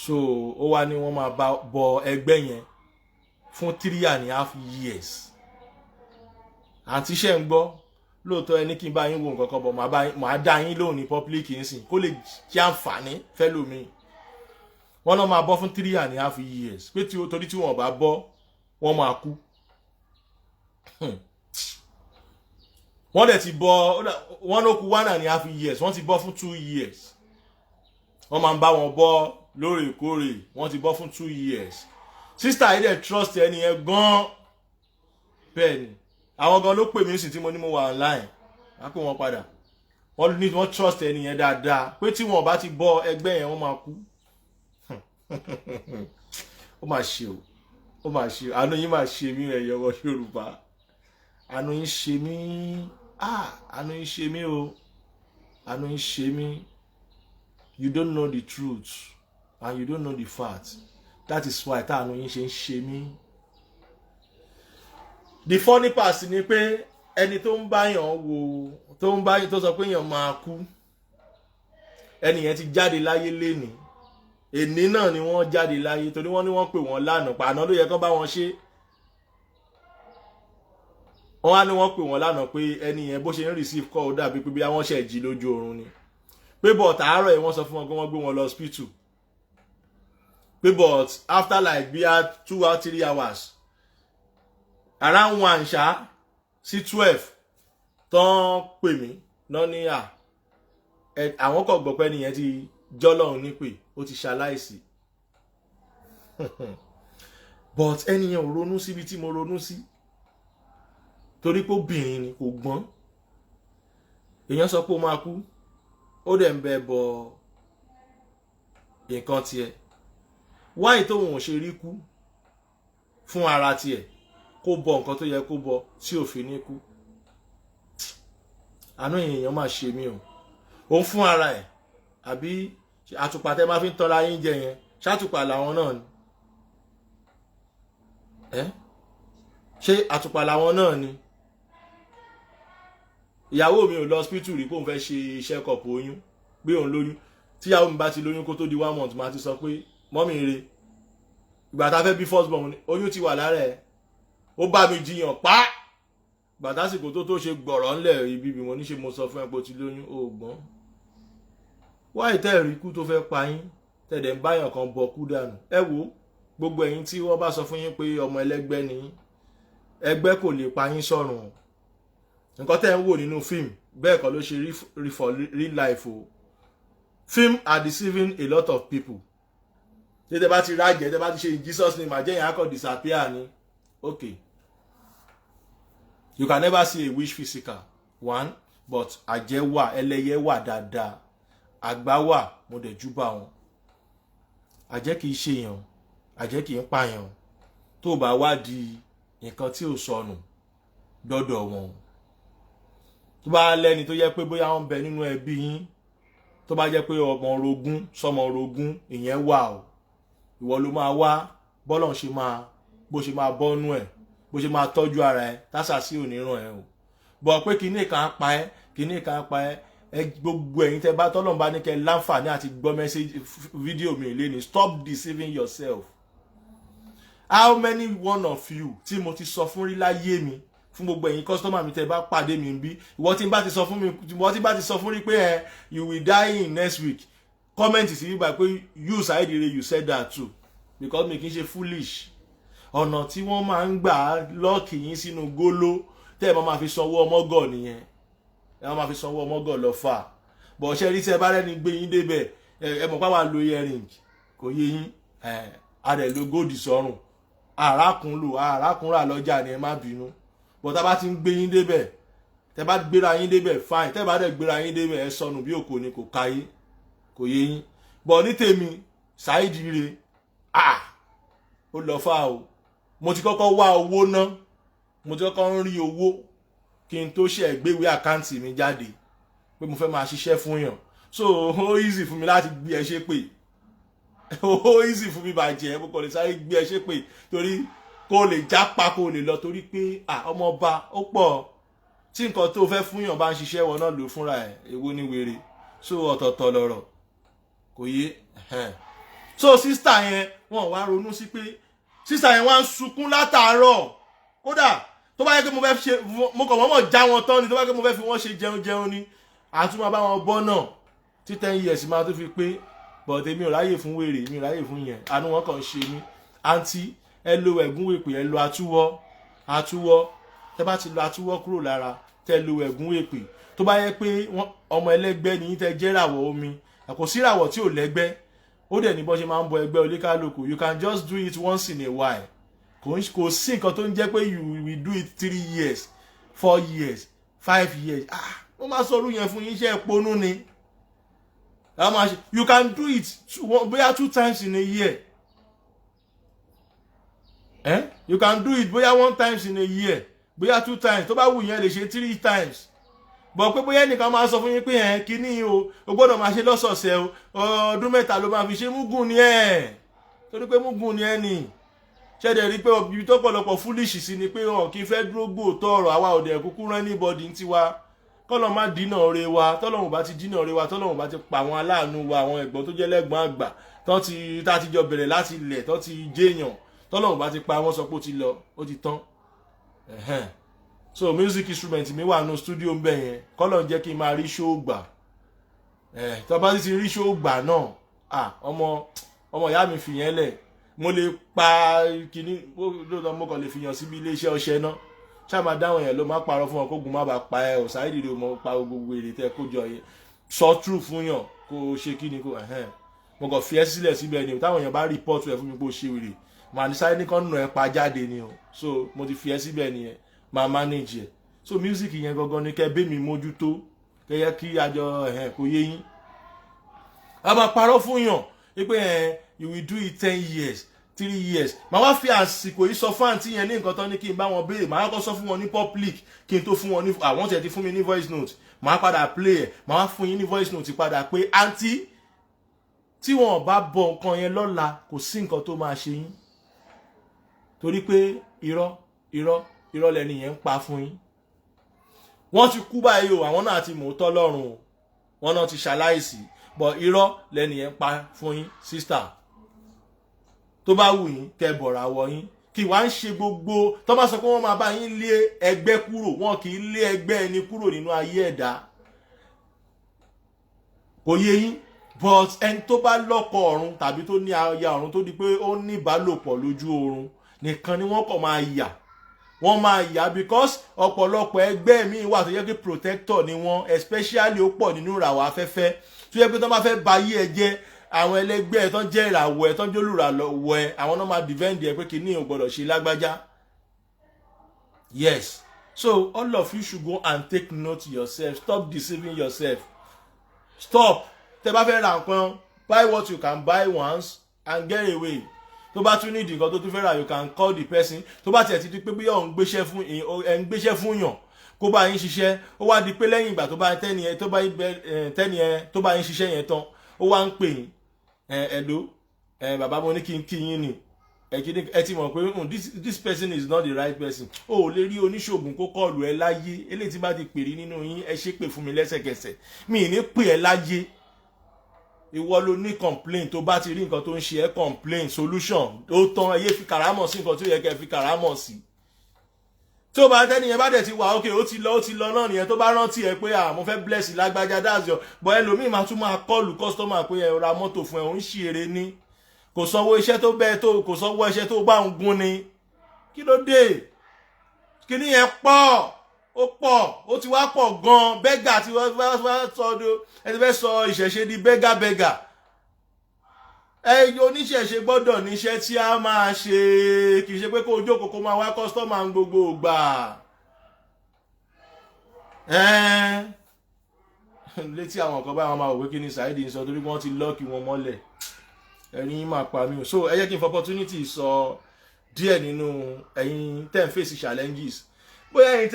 So ó wá ní wọ́n máa bá bọ ẹgbẹ́ yẹn fún 3.5 years. Àǹtí, ṣe ń gbọ́? Lóòótọ́, ẹni kí n bá yín wo nǹkan kan bọ̀, màá dá yín lóhùn ní public nsìn, kó lè jẹ́ àǹfààní fẹ́lòmíì. Wọ́n náà máa bọ́ fún 3.5 years, pé tí torí tí wọ́n bá bọ́, wọ́n máa kú. Wọ́n dẹ̀ ti bọ́, wọ́n ló kù 1.5 years. Wọ́n ti bọ́ fún 2 years. Wọ́n máa ń bá wọn bọ́ lóòrèkóòrè. Wọ́n ti bọ́ fún 2 years. Sister yìí dẹ̀ trust ẹni yẹn gan-an. Bẹ́ẹ̀ ni, àwọn gan ló pè mí sí tí mo ní mo wà online, wọ́n pè wọ́n padà. Wọ́n ní wọ́n trust ẹni yẹn dáadáa, pé tí wọ́n bá ti bọ́ ẹgbẹ́ yẹn, wọ́n máa kú. Ó máa ṣe o, ó máa ṣe o. Àánú yín máa ṣe mí, ẹ̀yọ́ ọmọ Yorùbá. Àánú yín ṣe mí. Ah, àánú yín ṣe mí o, àánú yín ṣe mí. You don't know the truth and you don't know the fact. That is why táànú yín ṣe ń ṣe mí. The funny part ni pé ẹni tó ń báyàn wo, tó ń báyàn, tó sọ pé èèyàn máa kú, ẹni yẹn ti jáde láyé lénìí. Èní náà ni wọ́n jáde láyé, torí wọ́n ní wọ́n pè wọ́n lánàá pààná ló yẹ kó bá wọn ṣe. Wọ́n wá ní wọ́n pè wọ́n lánàá pé ẹni yẹn, bó ṣe ń receive call, ó dàbí pé bí wọ́n ṣe jí lójú oorun ni, pé but àárọ̀ ẹ̀, wọ́n sọ fún wọn pé wọ́n gbé wọn lọ hospital, pé but after like bíi 2 or 3 hours, around 1 ṣá sí 12, tán pè mí náà ní à àwọn kò gbọ́ pé ẹni yẹn ti jọ́lọ́run nípè, ó ti ṣaláìsí. But ẹni yẹn ò ronú síbi tí mo ronú sí, torí pé obìnrin ni, kò gbọ́n. Èèyàn sọ pé ó máa kú, ó dẹ̀ ń bẹ bọ nǹkan tiẹ̀ wáyé tóun ò ṣe rí kú fún ara tiẹ̀, kó bọ nǹkan tó yẹ kó bọ tí ò fi ní kú. Àánú èèyàn máa ṣe mí o. Òun fún ara ẹ̀, àbí àtùpà tẹ́ máa fi ń tọ́ra yín jẹ yẹn, ṣàtùpà làwọn náà ni ẹ? Ṣé àtùpà làwọn náà ni? Ìyàwó mi ò lọ hospital rí kóun fẹ́ ṣe check up oyún, pé òun lóyún. Tíyàwó mi bá ti lóyún, kó tó di one month, máa ti sọ pé mummy re. Ìgbà tá a fẹ́ bí first born, oyún ti wà lára ẹ̀, ó bá mi jiyàn pa. Gbàtásìkò tó ṣe gbọ̀rọ̀ ńlẹ̀ ibi bí mo ní ṣe, mo sọ fún ẹ pé o ti lóyún, o gbọ́n. Wáyé tẹ́ rí ikú tó fẹ́ pa yín, tẹ̀dẹ̀ ń báyàn kan bọ kú dànù. Ẹ wo gbogbo ẹ̀yin tí wọ́n bá sọ fún yín pé ọmọ ẹlẹ́gbẹ́ ni yín, ẹgbẹ́ kò lè pa yín sọ̀rùn o. Nǹkan tẹ́ ń wò nínú fíìmù, bẹ́ẹ̀ kọ́ ló ṣe rí for real life o. Film are deceiving a lot of people. Tí tẹ́ bá ti rájẹ, tẹ́ bá ti ṣe "In Jesus name", àjẹ́ yẹn á kàn disappear ni. Okay, you can never see a witch physical one, but àjẹ́ wà, ẹlẹ́yẹ wà dáadáa, àgbà wà. Mo dẹ̀ júbà wọn. Àjẹ́ kì í ṣèyàn, àjẹ́ kì í pààyàn. Tó bá wá di nǹkan tí ò sọnù dọ́dọ̀ wọn, tó bá lẹ́ni tó yẹ pé bóyá wọ́n ń bẹ nínú ẹbí yín, tó bá jẹ́ pé ọmọ orogún sọmọ orogún, ìyẹn wà o. Ìwọ ló máa wá bọ́lọ̀ ṣe máa, bó ṣe máa bọ́nú ẹ̀, bó ṣe máa tọ́jú ara ẹ̀, tásà sí òníran ẹ̀ o. Bọ̀ pé kinní kan á pa ẹ́, kinní kan á pa ẹ́. Ẹ gbogbo ẹ̀yin tẹ́ bá tọ́lọ́run bá ní kẹ́ láǹfààní àti gbọ́ message fídíò mi lé ní, stop deceiving yourself. How many one of you tí mo ti sọ fún rí láyé mi? Fún gbogbo ẹ̀yin customer mi tẹ́ bá pàdé mi bí, ìwọ tí n bá ti sọ fún mi, ìwọ tí n bá ti sọ fún rí pé ẹ you will die in next week, comment sí bíbá pé "You Saheed Ire, you said that too", because mi kì í ṣe foolish. Ọ̀nà tí wọ́n máa ń gbà lock yín sínú góló tẹ́ ẹ máa fi sanwó ọmọgọ̀ nìyẹn. Ẹ máa fi sanwó ọmọgọ̀ lọ fà bọ̀. Ṣe rí tí ẹ bá rẹ́ni gbé yín débẹ̀, ẹ mọ̀ pé àwa lo earring, kò yé yín? Ẹ a dẹ̀ lo gold sọ́rùn, àràkùn lò, àràkùn rà lọ́jà ni. Ẹ má bínú bọ̀, tá a bá ti ń gbé yín débẹ̀, tẹ́ bá gbéra yín débẹ̀, fine. Tẹ́ bá dẹ̀ gbéra yín débẹ̀, ẹ sọnù bí òkò ni, kò káyé, kò yé yín? Bọ̀ ní tèmi, Saheed Ire, ah, ó lọ fà o. Mo ti kọ́kọ́ wá owó ná, mo ti kọ́kọ́ ń rí owó kí n tó ṣe gbéwèé account mi jáde pé mo fẹ́ máa ṣiṣẹ́ fún yàn. So ó easy fún mi láti gbé ẹ ṣépè, ó easy fún mi bàjẹ́. Mo kàn lè sáré gbé ẹ ṣépè torí kó lè jápa, kó lè lọ, torí pé ọmọ ọba ó pọ̀. Tí nǹkan tó fẹ́ fún yàn bá ń ṣiṣẹ́, wọn náà lò fúnra ẹ̀. Èwo ni wèrè? So ọ̀tọ̀ọ̀tọ̀ lọ̀rọ̀, kò yé? So sister yẹn, wọn wá ronú sí pé sister yẹn wá ń sunkún látàárọ̀. Kódà tó bá yẹ pé mo fẹ́ ṣe, mo kàn mọ́mọ́ já wọn tán ni. Tó bá yẹ pé mo fẹ́ fi wọ́n ṣe jẹun jẹun ni, àtúmọ̀ bá wọn bọ́ náà tí 10 years máa tó fi pé. But èmi ò ráyè fún wèrè, mi ò ráyè fún yẹn. Àánú wọn kàn ṣe mí. Àǹtí, ẹ lo ẹ̀gún wèpè, ẹ lo àtúwọ́. Àtúwọ́, tẹ bá ti lo àtúwọ́ kúrò lára, tẹ lo ẹ̀gún wèpè, tó bá yẹ pé ọmọ ẹlẹ́gbẹ́ ni tẹ jẹ́ ràwọ̀ omi, kò sí ràwọ̀ tí ò lẹ́gbẹ́. Ó dẹ̀ ní bọ́ ṣe máa ń bọ ẹgbẹ́ oníkálukú. You can just do it once in a while. Kò sí nǹkan tó ń jẹ́ pé you will do it 3 years, 4 years, 5 years. Ah, wọ́n máa sọ orú yẹn fún yín, iṣẹ́ ìponú ni. You can do it bóyá two times in a year, eh? You can do it bóyá one times in a year, bóyá two times. Tó bá wù yẹn, lè ṣe three times. Bọ̀ pé bóyá ẹnìkan máa sọ fún yín pé ẹ̀ kíní o, o gbọ́dọ̀ máa ṣe lọ́sọ̀ọ̀sẹ̀ o, ọdún 3 ló máa fi ṣe, múgùn ni ẹ̀. Torí pé múgùn ni ẹ̀ nì ṣẹ̀dẹ̀ rí pé ibi tó pọ̀lọpọ̀ foolish sí ni pé wọn kì í fẹ́ dúró gbòòtọ́ ọ̀rọ̀. Àwa òdẹ̀ kúkú rán anybody ń tiwa, kọ́lọ́ má dínà ore wa. Tọ́lọ́run bá ti dínà ore wa, tọ́lọ́run bá ti pa àwọn aláàánú wa, àwọn ẹ̀gbọ́n tó jẹ́ lẹ́gbọ́n àgbà tán ti tá ti jọ bẹ̀rẹ̀ láti ilẹ̀, tán ti jéèyàn, tọ́lọ́run bá ti pa wọ́n, sọ pé ó ti lọ, ó ti tán. So music instrument mi wà nù studio ń bẹ̀ yẹn. Kọ́lọ̀ ń jẹ́ kí n máa rí show gbà. Tó bá ti rí show gbà náà, ọmọ ọmọ ìyá mi, fìyẹn lẹ̀. Mo lè pa kíní lóòótọ́, mo kàn lè fìyàn síbi iléeṣẹ́ ọṣẹ náà. Ṣáà máa dáhùn yẹn, ló má parọ́ fún wọn kógun má bàa pa ẹ. Ò Saheed rè, mo pa gbogbo èrè tẹ kó jọ yẹn. Sọ true fún yàn, kó ṣe kí ni kó. Mo kàn fi ẹ́ sílẹ̀ síbẹ̀ ni. Táwọn èèyàn bá report ẹ fún mi pé ó ṣe wèrè, màá ní sáré nìkan nù ẹ pa jáde ni o. So mo ti fi ẹ́ síbẹ̀ nìyẹn, máa manage ẹ. So music yẹn gangan ni kẹ́ bẹ́ mi mójútó, kẹ́ yẹ kí àjọ kò yé yín. A máa parọ́ fún yàn wípé ẹ you will do it 10 years, 3 years. Màá wá fi àsìkò yìí sọ fún àǹtí yẹn ní nǹkan tán ní kí n bá wọn béèrè. Màá kọ́ sọ fún wọn ní public kí n tó fún wọn ní. Àwọn tiẹ̀ ti fún mi ní voice note, màá padà play ẹ̀. Màá wá fún yín ní voice note padà pé àǹtí, tí wọn bá bọ nǹkan yẹn lọ́la, kò sí nǹkan tó máa ṣe yín, torí pé irọ́, irọ́, irọ́ lẹni yẹn ń pa fún yín. Wọ́n ti kú báyìí o, àwọn náà ti mọ̀ tọ́ lọ́rùn o, wọ́n náà ti ṣaláìsí, but irọ́ lẹni yẹn ń pa fún yín. Sister, tó bá wù yín, kẹ́ bọ̀rọ̀ àwọ̀ yín. Kí wàá ń ṣe gbogbo tó bá sọ pé wọ́n máa bá yín lé ẹgbẹ́ kúrò, wọn kì í lé ẹgbẹ́ ẹni kúrò nínú ayé ẹ̀dá. Kò yé yín? But ẹni tó bá lọ́kọ ọ̀run tàbí tó ní aya ọ̀run, tó di pé ó ní ìbálòpọ̀ lójú oorun nìkan ni wọ́n kàn máa yà, wọ́n máa yà, because ọ̀pọ̀lọpọ̀ ẹgbẹ́ mi wà tó yẹ pé protector ni wọ́n. Especially ó pọ̀ nínú ìràwọ̀ afẹ́fẹ́ tó yẹ pé tó bá fẹ́ ba ayé ẹ jẹ́, àwọn ẹlẹgbẹ́ ẹ tó ń jẹ́ ìràwọ̀ ẹ, tó ń jẹ́ olùrànlọ́wọ́ ẹ, àwọn náà máa defend ẹ pé kìíní ò gbọ́dọ̀ ṣe lágbájá. Yes, so all of you should go and take note yourself. Stop deceiving yourself. Stop. Tẹ bá fẹ́ ra nǹkan, buy what you can buy once and get away. Tó bá tún nídìí nǹkan tó tún fẹ́ rà, you can call the person. Tó bá tiẹ̀ ti di pé bí òun gbéṣẹ́ fún ẹ̀, ń gbéṣẹ́ fún yàn kó bá yín ṣiṣẹ́, ó wá di pé lẹ́yìn ìgbà tó bá tẹ́ni ẹ tó bá tẹ́ni ẹ tó bá yín ṣiṣẹ́ yẹn tán, ó wá ń pè yín, "Ẹ hello, ẹ bàbá, mo ní kí n kí yín ni." Ẹ kí ẹ ti mọ̀ pé this person is not the right person. O ò lè rí oníṣègùn kó call ẹ láyé. Eléyìí tí bá ti pèrè nínú yín, ẹ ṣépè fún mi lẹ́sẹ̀kẹsẹ̀. Mi ì ní pè ẹ láyé. Ìwọ ló ní complain. Tó bá ti rí nǹkan tó ń ṣe ẹ́, complain, solution ó tán. Ẹ yé fi kàrámọ̀ sí nǹkan tó yẹ kẹ́ fi kàrámọ̀ sí. Tí ó bá tẹ́ni yẹn bá dẹ̀ ti wà, ok, ó ti lọ, ó ti lọ náà nìyẹn. Tó bá rántí ẹ pé, "À, mo fẹ́ bless lágbájá," that's your. But ẹlòmíì máa tún máa call customer pé ẹ ra mọ́tò fún ẹ, òun ṣì eré ní kò sanwó iṣẹ́ tó bẹ́ẹ̀ tó, kò sanwó iṣẹ́ tó bá ń gún ni. Kí ló dé? Kíní yẹn pọ̀, ó pọ̀, ó ti wá pọ̀ gan-an. Beggar tí wọ́n fẹ́ sọ, ẹ ti fẹ́ sọ ìṣẹ̀ṣe di beggar beggar. Ẹ oníṣẹ̀ṣe gbọ́dọ̀ níṣẹ́ tí a máa ṣe. Kì í ṣe pé kó o jókòó, kó máa wá customer ń gbogbo ìgbà. Ẹ́n létí àwọn kan báyìí, wọ́n máa wò pé kí ni Saheed ń sọ, torí wọ́n ti lock wọn mọ́lẹ̀. Ẹ̀rín máa pa mí o. So ẹ jẹ́ kí n fi opportunity sọ díẹ̀ nínú ẹ̀yin tẹ́ ń face challenges. Bóyá ẹ̀yin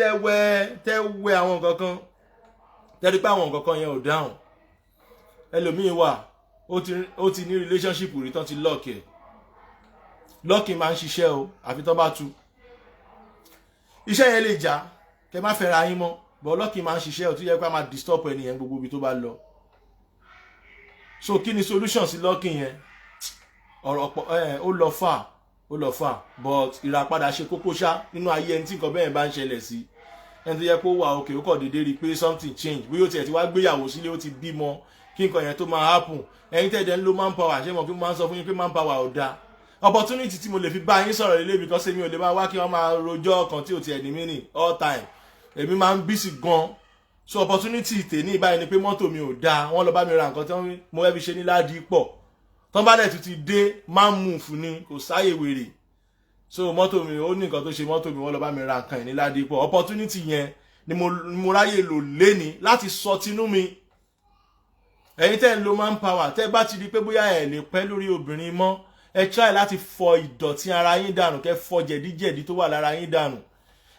tẹ́ wẹ àwọn nǹkan kan, tẹ́ rí pé àwọn nǹkan kan yẹn ò dáhùn. Ẹlòmíín wà, ó ti ní relationship rí tán ti lock ẹ̀. Locking máa ń ṣiṣẹ́ o, àfi tán bá tú iṣẹ́ yẹn lè já, kẹ́ má fẹ́ra yín mọ́. But locking máa ń ṣiṣẹ́ o, tó yẹ pé a máa disturb ẹni yẹn gbogbo ibi tó bá lọ. So kí ni solution sí locking yẹn? Ọ̀rọ̀ pọ̀ ẹ̀, ó lọ fà, ó lọ fà, but ìràpadà ṣe kókó ṣá nínú ayé ẹni tí nǹkan bẹ́ẹ̀ bá ń ṣẹlẹ̀ sí. Ẹni tó yẹ kó wà òkè, ó kọ̀ déédéé rí i pé something change, bí ó tiẹ̀ ti wá gbéyàwó sílé, ó ti bímọ, kí nǹkan yẹn tó máa happen. Ẹ̀yin tẹ̀dẹ̀ ń lo manpower, ṣé mo kí mo máa ń sọ fún yín pé manpower ò dáa? Opportunity tí mo lè fi bá yín sọ̀rọ̀ lélẹ̀, because èmi ò lè máa wá kí wọ́n máa rojọ́ kan tí ò tiẹ̀ ní meaning all time. Èmi máa ń busy gan. So opportunity tèmi báyìí ni pé mọ́tò mi ò dáa, wọ́n lọ bá mi ra nǹkan tí wọ́n mo fẹ́ fi ṣe ní ládìí pọ̀ tọ́ bá dẹ̀ tún ti dé, máa ń move ni, kò sáyè wèrè. So mọ́tò mi, ó ní nǹkan tó ṣe mọ́tò mi, wọ́n lọ bá mi ra nǹkan ẹ̀ ní ládìí pọ̀. Opportunity yẹn ni mo ráyè lò léni láti sọ tinú mi. Ẹ̀yin tẹ́ ń lo manpower, tẹ́ bá ti di pé bóyá ẹ̀ lè pẹ́ lórí obìnrin mọ́, ẹ try láti fọ ìdọ̀tí ara yín dànù, kẹ́ fọ jẹ̀díjẹ̀dí tó wà lára yín dànù.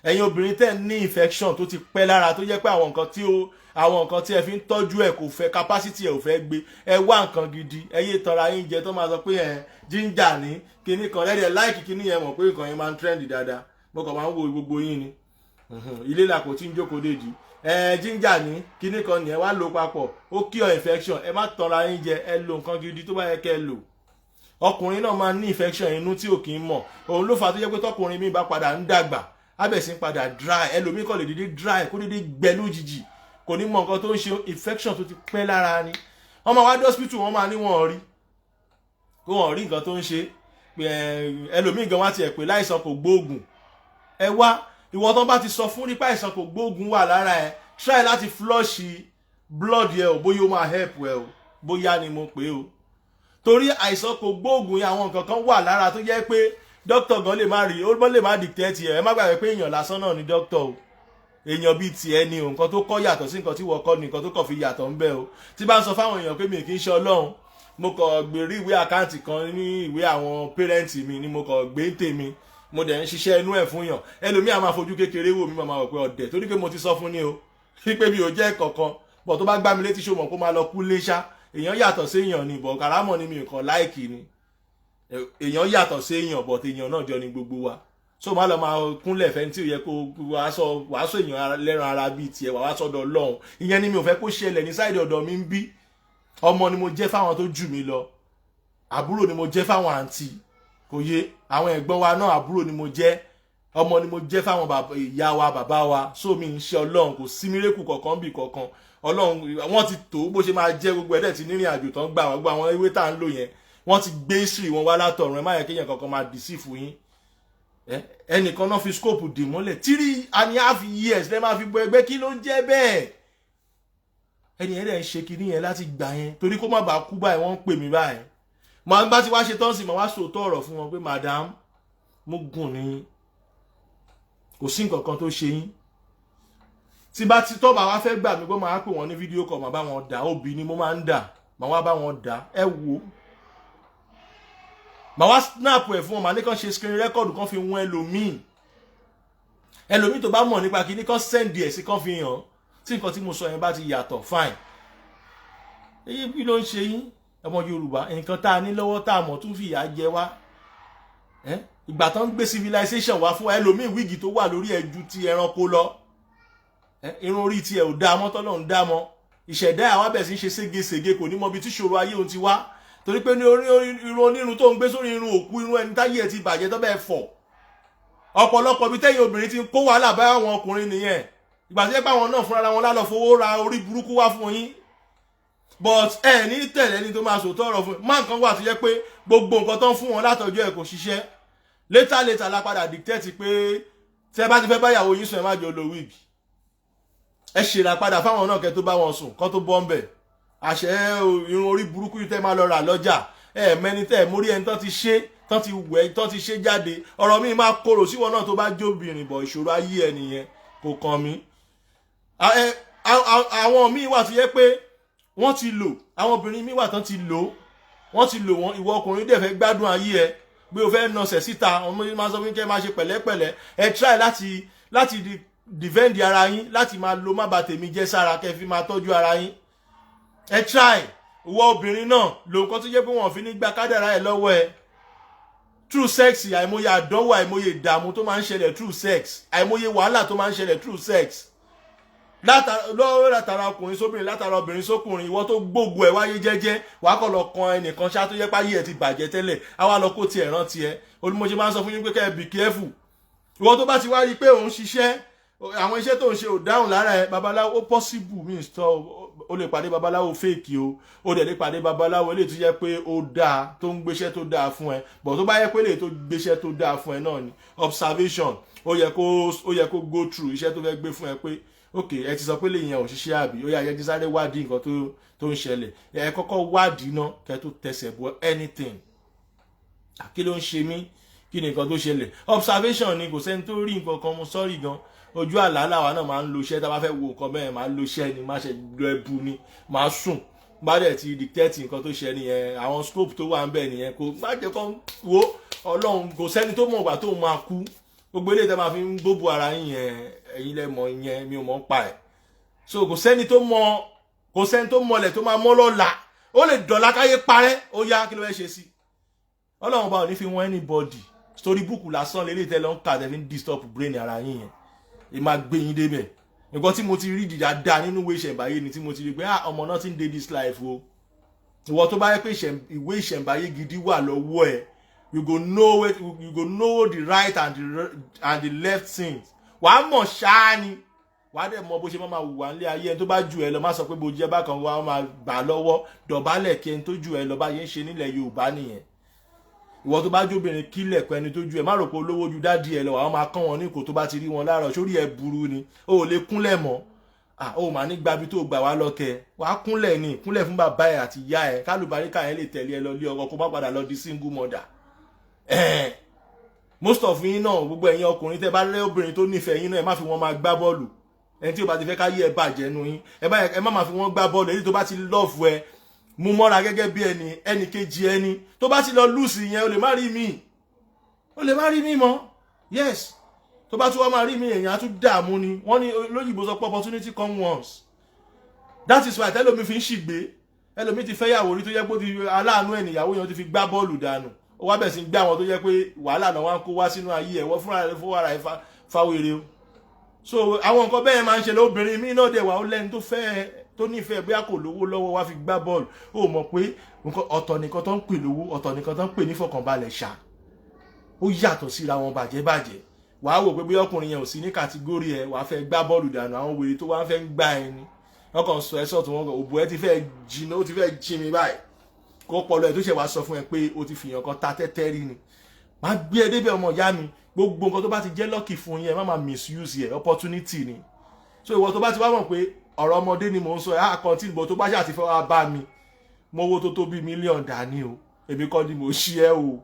Ẹ̀yin obìnrin tẹ́ ní infection tó ti pẹ́ lára, tó jẹ́ pé àwọn nǹkan tí ẹ fi ń tọ́jú ẹ̀ kò fẹ́, capacity ẹ̀ ò fẹ́ gbé, ẹ wá nǹkan gidi. Ẹ yé tanra yín jẹ tó máa sọ pé ẹ ginger ní kinní kan lẹ́dẹ̀ like kinní yẹn, mọ̀ pé nǹkan yẹn máa ń trend dáadáa. Mo kàn máa ń wo gbogbo yín ni, ilé làpò tí ń jókòó dèjì. Ẹ ginger ní kinní kan ní, ẹ wá lò papọ̀, ó cure infection. Ẹ má tanra yín jẹ, ẹ lo nǹkan gidi tó bá yẹ kẹ́ ẹ lò. Ọkùnrin náà máa ní infection inú tí ò kì í mọ̀. Òun ló fà á tó jẹ́ pé tọkùnrin mi bá padà ń dàgbà, abẹ̀sí padà dry. Ẹlòmíì kàn lè dédé dry, kó dédé gbẹ lójijì, kò ní mọ nǹkan tó ń ṣe. Infection tó ti pẹ́ lára ni. Wọ́n máa wá dé hospital, wọ́n máa ní wọ́n rí kó wọ́n rí nǹkan tó ń ṣe. Ẹlòmíì gan wá tiẹ̀ pé láìsàn kò gbóògùn. Ẹ wá, ìwọ tó bá ti sọ fún nípa àìsàn kò gbóògùn wà lára ẹ, try láti flush blood yẹ o, bóyá ó máa help ẹ o, bóyá ni mo pè o. Torí àìsàn kò gbóògùn yẹn, àwọn nǹkan kan wà lára tó jẹ́ pé dókítà gan lè má rí, ó lè má dictate ẹ. Ẹ má gbàgbé pé èèyàn lásán náà ni dókítà o, èèyàn bíi tiẹ̀ ni o. Nǹkan tó kọ́ yàtọ̀ sí nǹkan tí wọ́n kọ́ ni, nǹkan tó kọ̀ fi yàtọ̀ ń bẹ o. Tí bá ń sọ fáwọn èèyàn pé mi kì í ṣe Ọlọ́run, mo kọ̀ gbèrú ìwé account kan ní ìwé àwọn parent mi ni, mo kọ̀ gbé ń tèmi, mo dẹ̀ ń ṣiṣẹ́ inú ẹ̀ fún yàn. Ẹlòmíì á máa fojú kékeré wò mí, máa wọ̀ pé ọ̀dẹ̀, torí pé mo ti sọ fún ní o pé mi ò jẹ́ kankan bọ̀. Tó bá gbá mi létí, ṣó mọ̀ kó máa lọ kú léṣá? Èèyàn yàtọ̀ sí èèyàn ni, bọ̀ kàrámọ̀ ni, mi kàn like ni. Èèyàn yàtọ̀ sí èèyàn, bọ̀ èèyàn náà jọ ni gbogbo wa. So má lọ máa kúnlẹ̀ fẹ́ tí ò yẹ kó wàá sọ èèyàn lẹ́ran ara bíi tiẹ̀, wàá sọ́dọ̀ Ọlọ́run. Ìyẹn ni mi ò fẹ́ kó ṣẹlẹ̀ ní side ọ̀dọ̀ mi ń bí. Ọmọ ni mo jẹ́ fáwọn tó jù mí lọ, àbúrò ni mo jẹ́ fáwọn àǹtí, kò yé àwọn ẹ̀gbọ́n wa náà, àbúrò ni mo jẹ́, ọmọ ni mo jẹ́ fáwọn ìyá wa, bàbá wa. So mi ń ṣe Ọlọ́run, kò sí miracle kankan bí kankan. Ọlọ́run, wọ́n ti tó bó ṣe máa jẹ́, gbogbo ẹ̀dẹ̀ tí nírìn àjò tán gbà wọ́n, gbogbo àwọn ewé tá à ń lò yẹn, wọ́n ti gbé history wọn wá látọ̀run. Ẹ má yẹ kéèyàn kankan máa deceive yín. Ẹnìkan náà fi scope dì mọ́lẹ̀ 3.5 years lẹ́ máa fi bọ ẹgbẹ́. Kí ló ń jẹ́ bẹ́ẹ̀? Ẹni yẹn dẹ̀ ń ṣe kinní yẹn láti gbà yẹn torí kó má bàa kú báyìí. Wọ́n ń pè mí báyìí, màá bá ti wá ṣe tán sí, màá wá sòótọ́ ọ̀rọ̀ fún wọn pé, "Madam, mo gùn ní, kò sí nǹkan kan tó ṣe yín." Tí bá ti tọ́ bá wá fẹ́ gbà mí gbọ́, máa pè wọ́n ní video call, màá bá wọn dà. Obì ni mo máa ń dà, màá wá bá wọn dà. Ẹ wò ó, màá wá snap ẹ̀ fún wọn, màá ní kàn ṣe screen record, kan fi wọ́n ẹlòmíì. Ẹlòmíì tó bá mọ̀ nípa kíní kan, send ẹ̀ sí, kan fi hàn. Tí nǹkan tí mo sọ yẹn bá ti yàtọ̀, fine. Èyí kí ló ń ṣe yín, ọmọ Yorùbá? Nǹkan tá a ní lọ́wọ́ tá a mọ̀ tún fìyà jẹ wá. Ìgbà tó ń gbé civilization wá fún ẹlòmíì, wig tó wà lórí ẹ̀ ju ti ẹranko lọ. Irun orí tiẹ̀ ò dáa mọ́, tọ́lọ́ ń dá mọ́ ìṣẹ̀dá àwọn abẹ̀ sí ń ṣe ségesège, kò ní mọ ibi tí ìṣòro ayé òun ti wá, torí pé ní orí irun onírun tó ń gbé sórí, irun òkú, irun ẹni táyé ẹ̀ ti bàjẹ́ tó bẹ́ẹ̀ fọ̀. Ọ̀pọ̀lọpọ̀ ibi tẹ́yìn obìnrin ti ń kó wàhálà bá àwọn ọkùnrin nìyẹn. Ìgbà tó yẹ pé àwọn náà fúnra wọn lálọ́ fowó ra orí burúkú wá fún yín, but ẹ ní tẹ̀lé ẹni tó máa sòótọ́ ọ̀rọ̀ fún má. Nǹkan wà tó yẹ pé gbogbo nǹkan tó ń fún wọn látọjọ́ ẹ̀ kò ṣiṣẹ́. Later later la padà dictate pé tẹ́ bá ti fẹ́ báyàwó yín sùn, ẹ má jẹ́ lo wig. Ẹ ṣèrà padà fáwọn náà kẹ́ tó bá wọn sùn, kán tó bọ́ ń bẹ̀. Àṣẹ irun orí burúkú yìí tẹ́ máa lọ rà lọ́jà, ẹ mẹ́ni tẹ́ ẹ mórí ẹni tán ti ṣe, tán ti wẹ̀, tán ti ṣe jáde. Ọ̀rọ̀ mi máa korò síwọ náà tó bá jóbìnrin bọ̀. Ìṣòro ayé ẹ nìyẹn, kò kàn mí. Àwọn míì wà tó yẹ pé wọ́n ti lò, àwọn obìnrin míì wà tán ti lò, wọ́n ti lò wọ́n. Ìwọ ọkùnrin dẹ̀ fẹ́ gbádùn ayé ẹ, bí o fẹ́ nọsẹ̀ síta, ọmọ yìí máa sọ fún kẹ́ máa ṣe pẹ̀lẹ́pẹ̀lẹ́. Ẹ try láti defend ara yín, láti máa lo má bà tèmi jẹ́ sára, kẹ́ fi máa tọ́jú ara yín. Ẹ try. Ìwọ obìnrin náà, lo nǹkan tó jẹ́ pé wọ́n fi ní gba kádàrá ẹ lọ́wọ́ ẹ through sex. Àìmọye àdánwò, àìmọye ìdààmú tó máa ń ṣẹlẹ̀ through sex, àìmọye wàhálà tó máa ń ṣẹlẹ̀ through sex. Lọ́wọ́ látara ọkùnrin sóbìnrin, látara obìnrin sókùnrin. Ìwọ tó gbógun ẹ̀ wáyé jẹ́jẹ́, wàá kọ́ lọ kan ẹnìkan ṣá tó jẹ́ páyé ẹ̀ ti bàjẹ́ tẹ́lẹ̀, á wá lọ kó tiẹ̀ rántí ẹ. Olùmọ̀ṣẹ́ máa ń sọ fún yín pé kẹ́ ẹ be careful. Ìwọ tó bá ti wá rí i pé òun ṣiṣẹ́, àwọn iṣẹ́ tó ń ṣe ò dáhùn lára ẹ, babaláwo, ó possible mi sọ, ó lè pàdé babaláwo fake o, ó dẹ̀ lè pàdé babaláwo eléyìí tó jẹ́ pé ó dáa, tó ń gbéṣẹ́ tó dáa fún ẹ. But tó bá yẹ pé eléyìí tó gbéṣẹ́ tó dáa fún ẹ náà ni observation, ó yẹ kó go through iṣẹ́ tó fẹ́ gbé fún ẹ pé, ok, ẹ ti sọ pé lè yẹn ò ṣiṣẹ́ àbí? Ó yá, yẹ kí sáré wádìí nǹkan tó ń ṣẹlẹ̀. Ẹ kọ́kọ́ wádìí ná kẹ́ tó tẹsẹ̀ bọ anything. Kí ló ń ṣe mí? Kí ni nǹkan tó ṣẹlẹ̀? Observation ni. Kò sẹ́ni tó rí nǹkan kan. Mo sọ́ọ̀rì gan, ojú àlá làwa náà máa ń lo iṣẹ́. Tá a bá fẹ́ wo nǹkan bẹ́ẹ̀, máa ń lo iṣẹ́ ni, máa ṣe lo ẹbu ni, máa sùn, bá dẹ̀ ti dictate nǹkan tó ṣe nìyẹn. Àwọn scope tó wà ń bẹ̀ nìyẹn. Kò má jẹ́ kó wo Ọlọ́run, kò sẹ́ni tó mọ̀ ìgbà tó máa kú. Gbogbo eléyìí tẹ́ máa fi ń gbóbo ara yín yẹn, ẹ̀yin lẹ mọ̀ yẹn, mi ò mọ̀ ń pa ẹ̀. So kò sẹ́ni tó mọ̀, kò sẹ́ni tó mọlẹ̀ tó máa mọ́ lọ́la. Ó lè dọ̀la káyé parẹ́. Ó yá, kí ló fẹ́ ṣe sí? Ọlọ́run bá ò ní fi wọ́n anybody. Story book lásán lélẹ́yìí tẹ́ lọ ń kà, tẹ́ fi ń disturb brain ara yín yẹn, ẹ máa gbé yín débẹ̀. Nǹkan tí mo ti rí dáadáa nínú ìwé ìṣẹ̀ǹbáyé ni tí mo ti rí pé, ah, ọmọ náà ti ń dé this life o. Ìwọ tó bá yẹ pé ìwé ìṣẹ̀ǹbáyé gidi wà lọ́wọ́ ẹ, you go know the right and the left things. Wàá mọ̀ ṣáá ni, wàá dẹ̀ mọ bó ṣe máa wùwà nílé ayé. Ẹni tó bá jù ẹ lọ, má sọ pé bó jẹ́ bákan, wàá máa gbà lọ́wọ́, dọ̀bálẹ̀ kí ẹni tó jù ẹ lọ. Bá yẹn ń ṣe nílẹ̀ Yorùbá nìyẹn. Ìwọ tó bá jóbìnrin, kílẹ̀ pẹ́ ẹni tó ju ẹ. Má rò pé olówó ju daddy ẹ lọ, àwọn máa kán wọn ní kò tó bá ti rí wọn láàárọ̀. Sórí ẹ burú ni, o ò lè kúnlẹ̀ mọ́. Ó mà ní gbabi tó gbà wá lọ́kẹ́, wàá kúnlẹ̀ ní kúnlẹ̀ fún bàbá ẹ àti ìyá ẹ, kálùbáríkà yẹn lè tẹ̀lé ẹ lọ lé ọkọ, kó má padà lọ di single mother. Most of yín náà, gbogbo ẹ̀yin ọkùnrin, tẹ́ bá rẹ́ obìnrin tó nífẹ̀ẹ́ yín náà, ẹ má fi wọ́n máa gbá bọ́ọ̀lù. Ẹni tí ó bá ti fẹ́ ká yí ẹ bàjẹ́ nu yín, ẹ má máa fi wọ́n gbá bọ́ọ̀lù. Èyí tó bá ti love ẹ, mú mọ́ra gẹ́gẹ́ bí ẹni ẹnì kejì. Ẹni tó bá ti lọ lose yẹn, o lè má rí mi, o lè má rí mi mọ́. Yes, tó bá tún wá máa rí mi, èèyàn á tún dààmú ni. Wọ́n ní lóyìnbó sọ pé opportunity come once. That is why tẹ́lómi fi ń ṣìgbé. Ẹlòmí ti fẹ́yàwó rí tó jẹ́ pé ó ti aláàánú ẹ̀ níyàwó yẹn, ó ti fi gbá bọ́ọ̀lù dànù. Ó wá bẹ̀ sí gbé àwọn tó jẹ́ pé wàhálà náà wá ń kó wá sínú ayé ẹ̀. Wọ́n fúnra rẹ̀ fún ara ẹ̀ fáwéré o. So àwọn nǹkan bẹ́ẹ̀ máa ń ṣẹlẹ̀. Obìnrin mi náà dẹ̀ wà, ó lẹ́ni tó fẹ́, tó nífẹ̀ẹ́, bóyá kò lówó lọ́wọ́, wá fi gbá bọ́ọ̀lù. Ó mọ̀ pé nǹkan ọ̀tọ̀ nìkan tó ń pè lówó, ọ̀tọ̀ nìkan tó ń pè ní fọkànbalẹ̀ ṣá, ó yàtọ̀ síra wọn bàjẹ́ bàjẹ́. Wàá wò pé bóyá ọkùnrin yẹn ò sí ní category ẹ, wàá fẹ́ gbá bọ́ọ̀lù dànù. Àwọn wèrè tó wá fẹ́ ń gbá ẹni, wọ́n kàn sọ ẹ sọ̀tún, wọn kàn òbò ẹ ti fẹ́ jìnnà, ó ti fẹ́ jí mi báyìí, kó pọlọ ẹ tó ṣe wá sọ fún ẹ pé o ti fìyàn kan ta tẹ́tẹ́ rí ni. Má gbé ẹ débẹ̀, ọmọ ìyá mi. Gbogbo nǹkan tó bá ti jẹ́ lucky fún yín, ẹ má máa misuse ẹ, opportunity ni. So ìwọ tó bá ti wá mọ̀ pé ọ̀rọ̀ ọmọdé ni mò ń sọ ẹ, á continue bọ̀. Tó bá ṣáà ti fẹ́ wá bá mi, mo owó tó tó bíi mílíọ̀nù dání o. Èmi kọ́ ni mo ṣí ẹ o,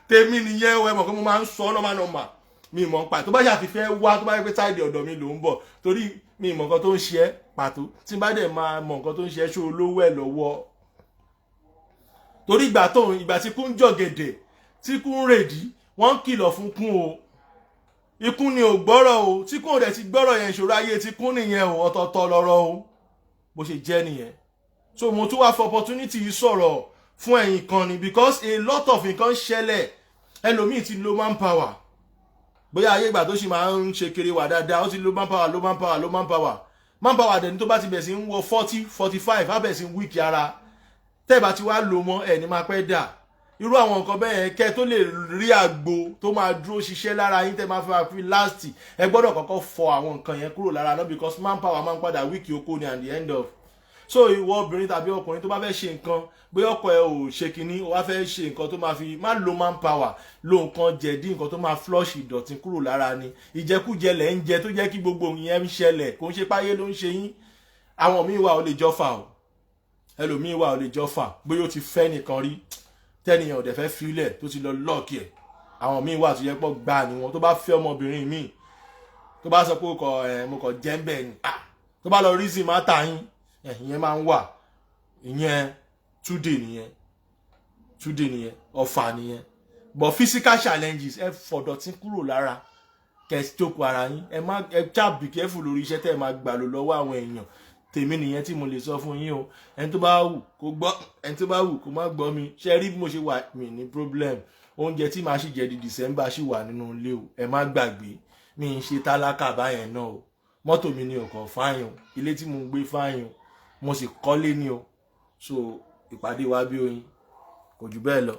tèmi nìyẹn o. Ẹ mọ̀ pé mo máa ń sọ normal normal, mi mọ̀ ń pa. Tó bá ṣáà ti fẹ́ wá, tó bá yẹ pé side ọ̀dọ̀ mi ló ń bọ̀, torí mi mọ̀ nǹkan tó ń ṣe ẹ́ pàtó. Tí n bá dẹ̀ máa mọ̀ nǹkan tó ń ṣe ẹ́, ṣó olówó ẹ̀ lọ́wọ́? Torí ìgbà tó ìgbà tí kú ń jọ̀gẹ̀dẹ̀, tí kú ń rèdí, wọ́n ń kìlọ̀ fún kún o. Ikú ni ò gbọ́rọ̀ o. Tí kò dẹ̀ ti gbọ́rọ̀ yẹn, ìṣòro ayé ti kún nìyẹn o. Ọ̀tọ̀ọ̀tọ̀ lọ́rọ̀ o, bó ṣe jẹ́ nìyẹn. So mo tún wá fọ opportunity yìí sọ̀rọ̀ fún ẹ̀yin kan ni, because a lot of nǹkan ṣẹlẹ̀. Ẹlòmíì ti lo manpower, bóyá ayé ìgbà tó sì máa ń ṣe kiri wà dáadáa, ó ti lo manpower, lo manpower, lo manpower, manpower. Dẹ̀ ní tó bá ti bẹ̀ sí ń wọ 40, 45, á bẹ̀ sí ń weak ara. Tẹ́ ẹ bá ti wá lò mọ́ ẹ̀ ní máa pẹ́ dà. Irú àwọn nǹkan bẹ́ẹ̀ kẹ́ tó lè rí àgbo tó máa dúró ṣiṣẹ́ lára yín, tẹ́ máa fi last, ẹ gbọ́dọ̀ kọ́kọ́ fọ àwọn nǹkan yẹn kúrò lára náà, because manpower máa ń padà weak oko ni at the end of. So ìwọ obìnrin tàbí ọkùnrin tó bá fẹ́ ṣe nǹkan, bóyá ọkọ ẹ ò ṣe kinní, o wá fẹ́ ṣe nǹkan tó máa fi má lo manpower, lo nǹkan jẹ̀dí, nǹkan tó máa flush ìdọ̀tí kúrò lára ni. Ìjẹkújẹ lẹ̀ ń jẹ tó jẹ́ kí gbogbo ìyẹn ń ṣẹlẹ̀. Kò ń ṣe páyé ló ń ṣe yín. Àwọn míì wà, ó lè jọ́fà o. Ẹlòmíì wà, ó lè jọ́fà, bóyá ó ti fẹ́ nìkan rí, tẹ́nìyàn ò dẹ̀ fẹ́ filẹ̀, tó ti lọ lock ẹ̀. Àwọn míì wà tó yẹ pọ̀ gbà ní wọn. Tó bá fẹ́ ọmọbìnrin míì, tó bá sọ pé kọ ẹ, mo kọ jẹ́ ń bẹ̀ ni, tó bá lọ reason má ta yín, ìyẹn máa ń wà. Ìyẹn túdè nìyẹn, túdè nìyẹn, ọ̀fà nìyẹn. But physical challenges, ẹ fọ̀dọ̀tí kúrò lára, kẹ́ jókòó ara yín. Ẹ má ẹ ṣáà be careful lórí iṣẹ́ tẹ́ ẹ máa gbà lò lọ́wọ́ àwọn èèyàn. Tèmi nìyẹn tí mo lè sọ fún yín o. Ẹni tó bá wù kó gbọ́, ẹni tó bá wù kó má gbọ́ mi. Ṣe rí bí mo ṣe wà mí ní problem? Oúnjẹ tí màá sì jẹ di December ṣì wà nínú ilé o. Ẹ má gbàgbé, mi ń ṣe tálákà báyẹn náà o. Mọ́tò mi ni ọkọ̀ fine o, ilé tí mo ń gbé fine o, mo sì kọ́lé ní o. So ìpàdé wa bí oyin, kò jù bẹ́ẹ̀ lọ.